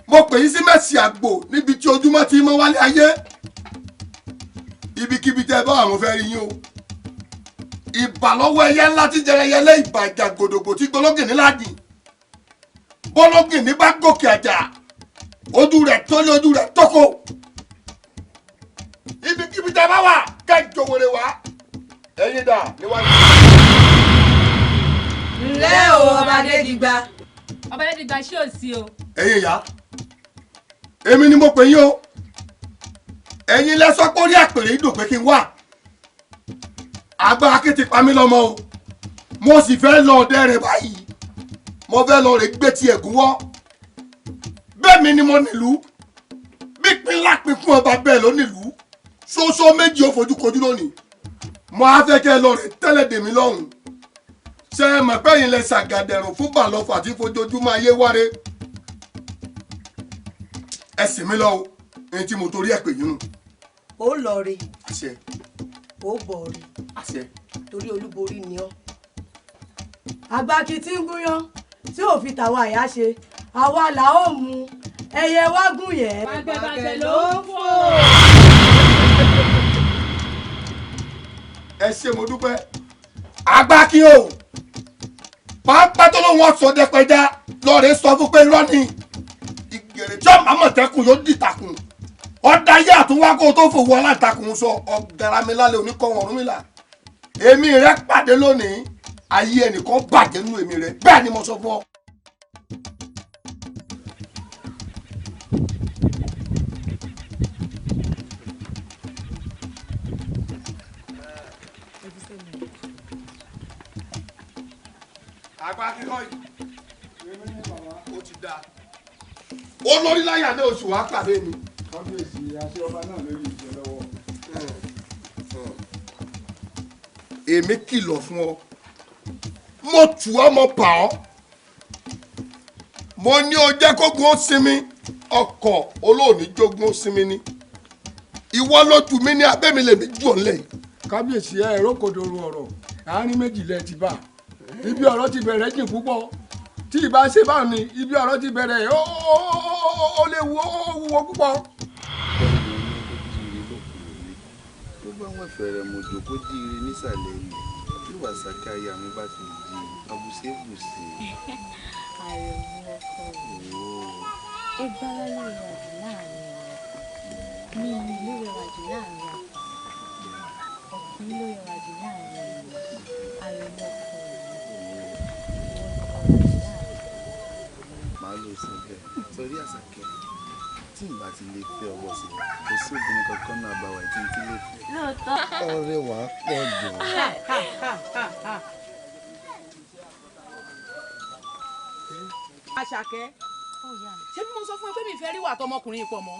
mo pè yín sí mẹsì àgbò níbi tí ojúmọ́ ti mọ́ wálé ayé ibikíbi tẹ́ ẹ bá wà mo fẹ́ rí yín o ìbà lọ́wọ́ ẹyẹ ńlá tí jẹrẹyẹlé ìbàjà gòdògbò tí gbọlọ́gìnní láàdì bọ́lọ́gìnní bá gòkè àjà ojú rẹ̀ tó ní ojú rẹ̀ tókò ibikíbi tẹ́ bá wà kẹjọ wèrè wá ẹ̀yin dà níwájú. Ǹlẹ́ o ọba Adédìgbà. Ọba Adédìgbà ṣé ò sí o. Ẹ̀yin ìyá èmi ni mo pè yín o ẹ̀yin lẹ sọ pé orí àpèrè yìí dùn pé kí n wá Àgbà Akin ti pa mí lọ́mọ o mo sì fẹ́ lọ ọdẹ rẹ̀ báyìí mo fẹ́ lọ rè gbé tiẹ̀ gúnwọ́ bẹ́ẹ̀ mi ni mo nílùú pípín lápín fún ọba bẹ́ẹ̀ ló nílùú ṣoṣo méjì ó fojú kojú lónìí mo á fẹ́ kẹ́ lọ rè tẹ́lẹ̀ dèmí lọ́hùn ṣe é mọ̀ pé yín lẹ ṣàgàdẹ̀rùn fún bàlọ́fà tí fojoojúmọ́ ayé wáre ẹ sì mí lọ o ẹni tí mo torí ẹ pè yín nù. Ó lọ re àṣẹ ó bọ̀ re àṣẹ torí olúborí ni ọ́. Àgbákin tí ń gúnyán tí ò fi tàwa àyà ṣe àwa là ó mú ẹyẹ wá gùn yẹ. Bàgbẹ̀bàgbẹ̀ ló ń fò. Ẹ ṣé mo dúpẹ́ Àgbákin o pàápàá tó lóun ọ̀sọ̀ dẹpẹja lọ́ọ̀rẹ́ sọ fún pé irọ́ ni ìgèrè tí ọmọ àmọ̀tẹ́kùn yóò dìtàkùn ọ̀dà yé àtúnwá kó tó fòwò aláǹtakùn sọ ọ̀gáramilálẹ̀ oníkọ̀wọ̀n Ọ̀rúnmìlà èmi rẹ pàdé lónìí ayé ẹnìkan bàjẹ́ nínú èmi rẹ bẹ́ẹ̀ ni mo sọ fún ọ. Àgbà kíkọ́ yìí ó ti dáa. Olórí láyà náà oṣù wa pàdé mi. Kábíyèsí, àṣẹ ọba náà lórí ìjẹ lọ́wọ́. Èmi kìlọ̀ fún ọ, mo tù ọ́, mo bà ọ́, mo ní o jẹ́ kógun ó sinmi. Ọkọ̀ olóòní jógun ó sinmi ni. Ìwọ ló tù mí ní abẹ́ mi, lèmi jù ọ́ lẹ́yìn. Kábíyèsí, ẹ rókòdoro ọ̀rọ̀ àárín méjì lẹ ti bá. Ibi ọ̀rọ̀ ti bẹ̀rẹ̀ jìn púpọ̀. Tí ìbá ṣe báwọn ni ibi ọ̀rọ̀ ti bẹ̀rẹ̀, ó léwu, ó wúwo púpọ̀. Tó bá wọn fẹ̀rẹ̀ mọ̀jọ̀ kó jíire nísàlẹ̀ ilẹ̀, tí wàsákì aya mi bá ti jí abùsẹ̀bùsẹ̀. Àrẹ̀mú ọkọ mi, ẹgbàá ló rẹwà jù láàrin ọkùnrin, mímí ló rẹwà jù láàrin ọkùnrin, ọkùnrin ló rẹwà jù láàrin ènìyàn. Àrẹ̀mú ọkọ mi, Màá lọ sí bẹ́ẹ̀ sọrí àṣàkẹ́, tí n bá ti lè fẹ́ ọwọ́ sí i, kò sí obìnrin kankan náà bá wà tí n ti lè fẹ́. Lóòótọ́. Ọ̀rẹ́ wà á pọ̀ jù. Àṣàkẹ́, ṣé bí mo sọ fún ẹ pé mi fẹ́ rí wà tọmọkùnrin pọ̀ mọ́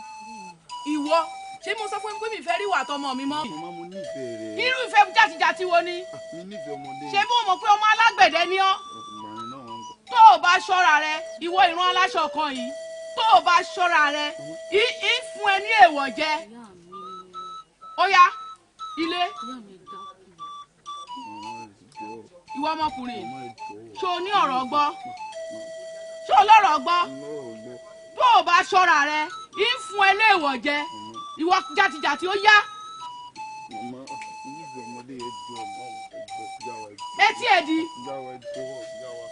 ìwọ? Ṣé mo sọ fún ẹ pé mi fẹ́ rí wà tọmọ mi mọ́? Màmá, mo nífẹ̀ẹ́ rẹ̀. Irú ìfẹ́ jàtijàti wo ni? Mi nífẹ̀ẹ́ ọmọdé. Ṣé bí mo mọ̀ pé ọmọ alágbẹ̀dẹ ni ọ́? Ọkùnrin náà wọn kọ. Tó o bá ṣọ́ra rẹ, ìwọ ìran aláṣọ kan yìí, tó o bá ṣọ́ra rẹ, í fún ẹ ní èèwọ̀ jẹ. Ó yá ilé. Ìwọ ọmọkùnrin, ṣó o ní ọ̀rọ̀ gbọ́? Ṣó o lọ́rọ̀ gbọ́? Bó o bá ṣọ́ra rẹ, í fún ẹ léèwọ̀ jẹ. Ìwọ jàtijàti, ó yá. Màmá, mo nífẹ̀ẹ́ ọmọdé yẹn jọ ọmọ ẹjọ yàwá ẹjọ. Etí ẹ di. Yàwá ẹjọ yàwá.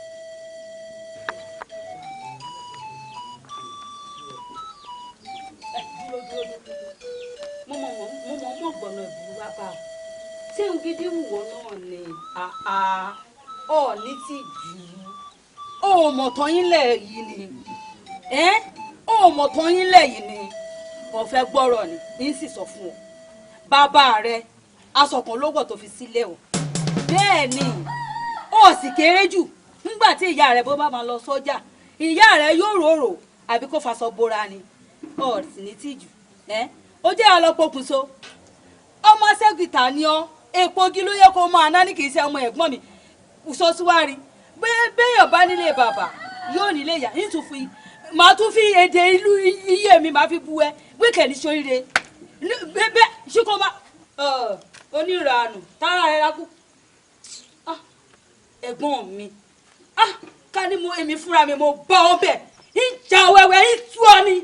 Dúró dúró dúró, mo mọ̀ mo mọ̀ mọ̀ gbọ̀nà ìbúrú wá bá ọ. Tí n gidi wùwọ́ náà ni ọ ní tí jù ú. Ó mọ̀ tán yín lẹ̀ yìí ni, ó mọ̀ tán yín lẹ̀ yìí ni. Kò fẹ́ gbọ́rọ̀ ni ń sì sọ fún ọ. Bàbá rẹ aṣọ kan ló wọ̀ tó fi sílẹ̀ o. Bẹ́ẹ̀ ni, ó sì kéré jù. Nígbà tí ìyá rẹ bó bá máa lọ sọ́jà, ìyá rẹ yóò rorò àbí kó faṣọ bora ni. Ọ sì ní tìjú. Ó jẹ́ ọlọ́pọ̀kùnso ọmọ sẹ́gìtà ni ọ. Èpo igi ló yẹ kó máa ná ní, kì í ṣe ọmọ ẹ̀gbọ́n mi sọ́síwárí. Béèyàn bá nílé bàbá yóò nílé ìyá. Nítòfin màá tún fi èdè ìlú iye mi màá fi bu ẹ wíkẹ̀ ní sóríire bẹ́ẹ̀ ṣíkọ́ máa oníranù tààrà rẹ rákú. Ẹ̀gbọ́n mi, ká ní mo èmi fúnra mi mo bá ọ bẹ̀ ń jà wẹ́wẹ́ ń tú ọ ni.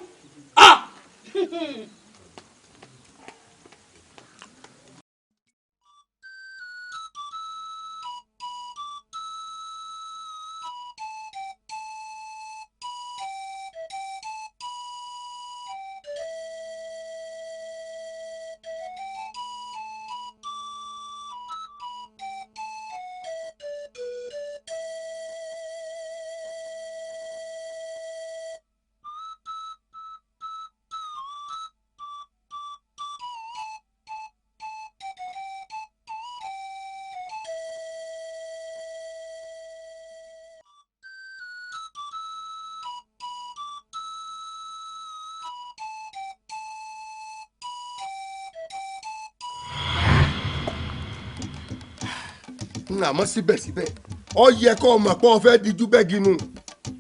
Àmọ́ síbẹ̀síbẹ̀, ọ yẹ kó o mọ̀ pé o fẹ́ dijú bẹ́ẹ̀ ginu.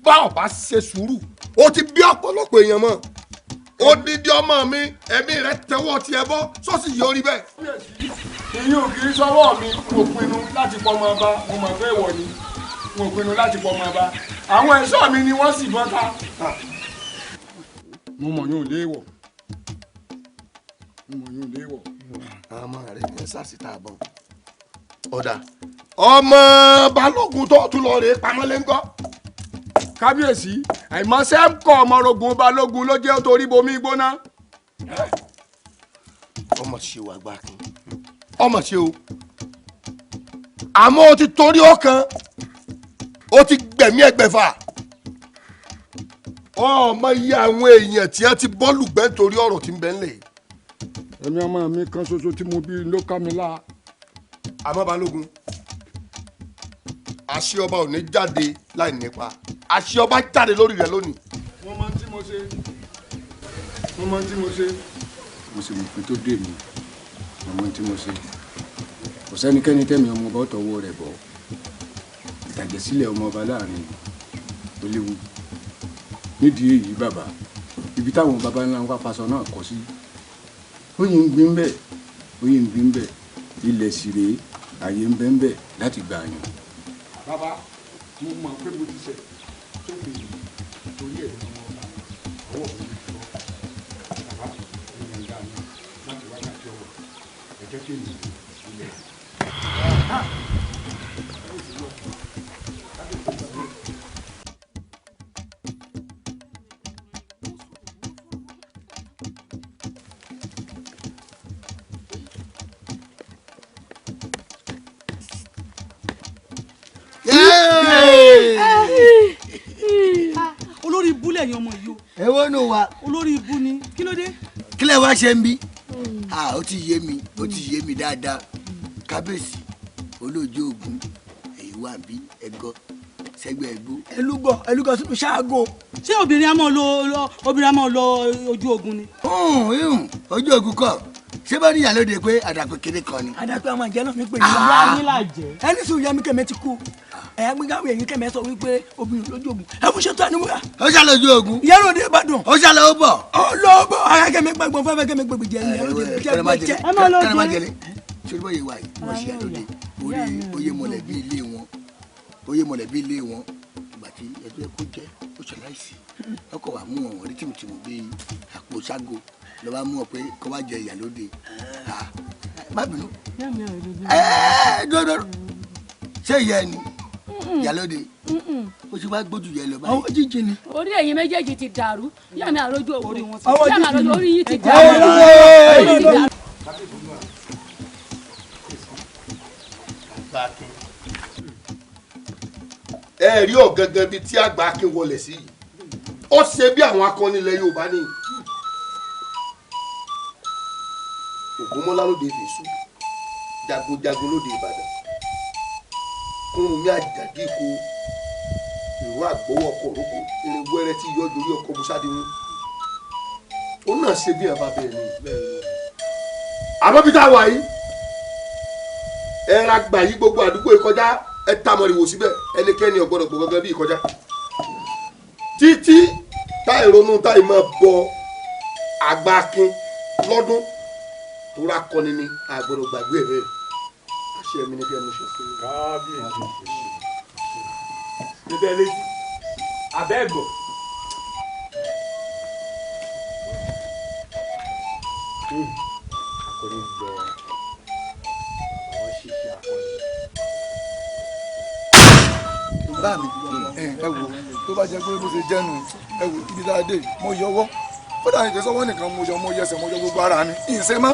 Bá ọ bá ṣe sùúrù, o ti bí ọ̀pọ̀lọpọ̀ èèyàn mọ́ odidi ọmọ mi, ẹ̀mí rẹ tẹwọ́ tiẹ̀ bọ́ sọ́ọ̀sì yìí ó rí bẹ́ẹ̀. Èyí ò kì í sọwọ́ mi. Mo pinnu láti pọ́ ọmọ ọba. Mo mọ̀ pé ìwọ ni mo pinnu láti pọ́ ọmọ ọba. Àwọn ẹ̀ṣọ́ mi ni wọ́n sì bọ́n ká. Mo mọ̀ yóò léèwọ̀, mo mọ̀ yóò léèwọ̀. Àmọ́ rẹ̀ ní sàṣìta àbọ̀n ọ̀dà ọmọ balógun tó tún lọ rèé pamọ́ lé ńkọ́. Kábíyèsí, àìmọ̀ṣẹ́ ń kọ́ ọmọ orogun balógun ló jẹ́ torí bomi gbóná. Ọmọ ṣe wà gbà kí ọmọ ṣe o, àmọ́ o ti torí ọkàn o ti gbẹ̀mí ẹgbẹ̀fà. Ọmọ iye àwọn èèyàn tí wọ́n ti bọ́ọ̀lù gbẹ́ nítorí ọ̀rọ̀ tí ń bẹ ńlẹ̀ yìí. Ẹ̀mí ọmọ mi kan ṣoṣo tí mo bí ló ká mi láa. Àmọ́ balógun, Àṣẹ ọba ò ní jáde láì nípa. Àṣẹ ọba jáde lórí rẹ lónìí. Mo mọ tí mo ṣe, mo mọ tí mo ṣe. Mo sì mọ̀ pé tó dé mi, mo mọ tí mo ṣe. Kò sẹ́nikẹ́ni tẹ̀mí ọmọọba ọ̀tọ̀wọ́ rẹ̀ bọ̀. Ìtàjẹ̀sílẹ̀ ọmọọba láàrin ó léwu. Nídìí èyí bàbá, ibi táwọn baba ńlá ń wá faṣọ náà kọ sí. Ó yìí ń gbin bẹ́ẹ̀, ó yìí ń gbin bẹ́ẹ̀, ilẹ̀ sì rèé, àyè ń bẹ́ ń bẹ̀ láti gbà yàn. Bàbá, mo mọ̀ pé mo ti ṣẹ̀ sófin yìí torí ẹ̀ ní ọmọ ọba ọwọ́ mi ní sọ. Bàbá, èèyàn dá mi láti wákàtí ọwọ́ ẹ jẹ́ kí èmi ilẹ̀. Olórí ibú lẹ́yìn ọmọ yìí o. Èwo nù wa. Olórí ibú ni, kí ló dé. Kílẹ̀ wá ṣe ń bí. Ó ti yé mi, ó ti yé mi dáadáa. Kábíyèsí olójú ogun èyí wà bí ẹgọ sẹgbẹ ẹgbó. Ẹlúgọ ẹlúgọ sínú ṣáàgó. Ṣé obìnrin á máa lọ, obìnrin á máa lọ ojú ogun ni. Ojú ogun kọ́, ṣé bá níyà lóde pé àdàpè kéde kan ni. Àdàpè àwọn àjẹ́ náà mi pè ní ìyá mi làjẹ́. Ẹni sùn ìyá mi kẹ̀mẹ́ ti kú. Ẹ̀yà gbígbàwé ẹ̀yìn kẹ̀mẹ́ sọ wípé obìnrin lójú ogun. Ẹ fún ṣètò àníwúrà. Ó ṣàlọ́ ojú ogun. Ìyá lóde Ìbàdàn. Ó ṣàlọ́ ó bọ̀. Ó lọ bọ̀. Ara kẹ̀mẹ́ gbàgbọ́n fẹ́fẹ́ kẹ̀mẹ́ gbègbè jẹ ìyá lóde jẹ. Ẹ má lọ jẹ. Ṣé bóyá ìwà yìí wọ́n ṣe àlóde orí oyè mọ̀lẹ́bí ilé wọn, oyè mọ̀lẹ́bí ilé wọn ìgbà tí ẹjọ́ kó jẹ́ ó ṣaláìsí ọkọ̀ wà mú wọn rí tìmùtìmù bíi àpò ṣágo lọ́ bá mú ọ pé kó wá jẹ ìyàlóde. Má bínú. Dọ́dọ́ ṣé ìyá ẹni ìyàlóde ó ti wá gbójú yẹ lọ báyìí. Ọwọ́ jíjìn ni. Orí ẹ̀yin méjèèjì ti dàrú, yá mi àròjù òwò, Ọwọ́ yá mi àròjù jíjìn ni. orí yín ti dàrú. Orí yín ti dàrú. Ẹ rí ọ̀gángan bíi tí àgbà Akin wọlé sí yìí, ó ṣe bí àwọn akọni ilẹ̀ Yorùbá ní. Ògúnmọ́lá lóde Fèsù, jagunjagun lóde Ìbàdàn, Kúrúnmí Àjàdí Ìkó, ìró àgbọ̀wọ́ ọkọ̀ òrókò, eré wẹ́rẹ́ tí yọ dorí ọkọ̀ Bùsádìmú. Ó náà ṣe bí ẹ̀ bá bẹ́ẹ̀ ni. Àmọ́ bí tá a wà yìí, ẹ ra gbà yí gbogbo àdúgbò yìí kọjá, ẹ ta mọ̀rìwò síbẹ̀, ẹnikẹ́ni ò gbọ́dọ̀ gbọ́ gangan bí ìkọjá. Títí táì ronú táì máa bọ àgbà Akin lọ́dún tó rà kọ́ni ni a gbọ́dọ̀ gbàgbé ẹ̀ bẹ́ẹ̀. Àṣẹ mi ni kí ẹ mú ṣe. Kábíyèsí. Bíbẹ́ létí, abẹ́gọ̀. Akọni lọ, àwọn ṣiṣẹ́ akọni. Bá mi ẹ wo tó bá jẹ́ pé bó ṣe jẹ́nu, ẹ wo ibi tá a dé, mo yọwọ́ kódà ní ìtẹ́sọ́wọ́ nìkan, mo yọ, mo yẹsẹ̀, mo yọ gbogbo ara mi ìṣe mọ́.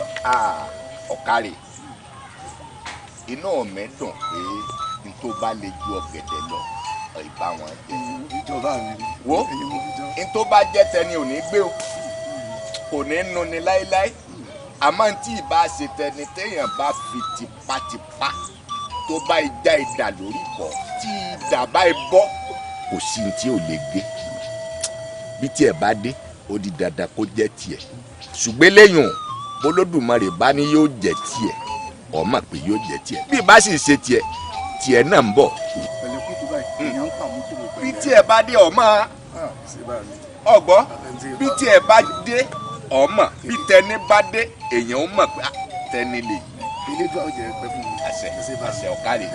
Ọ̀kàrẹ̀, inú mi dùn pé n tó bá lè ju ọ̀gẹ̀dẹ̀ lọ ìbá wọn jẹ. Ìjọba mi. Wo n tó bá jẹ́ tẹni ò ní gbé o, kò ní nu ni láéláé. Àmọ́ tí ìbá ṣe tẹni téèyàn bá fi tipátipá tó bá ìjà ìdà lórí kọ tí ìdà bá bọ́ kò sí ní tí ò lè gbé. Bí tiẹ̀ bá dé ó di dandan kó jẹ́ tiẹ̀, ṣùgbọ́n lẹ́yìn Olódùmarè bá ní yóò jẹ́ tiẹ̀, ó mọ̀ pé yóò jẹ́ tiẹ̀. Bí bá sì ṣe tiẹ̀, tiẹ̀ náà ń bọ̀. Bí tiẹ̀ bá dé ọmọ ọgbọ́, bí tiẹ̀ bá dé ọmọ, bí tẹni bá dé èèyàn ó mọ̀ pé tẹni lè yí. Elédùà ó jẹ́ pẹ́ fún mi. Àṣẹ àṣẹ ọ̀kárẹ̀.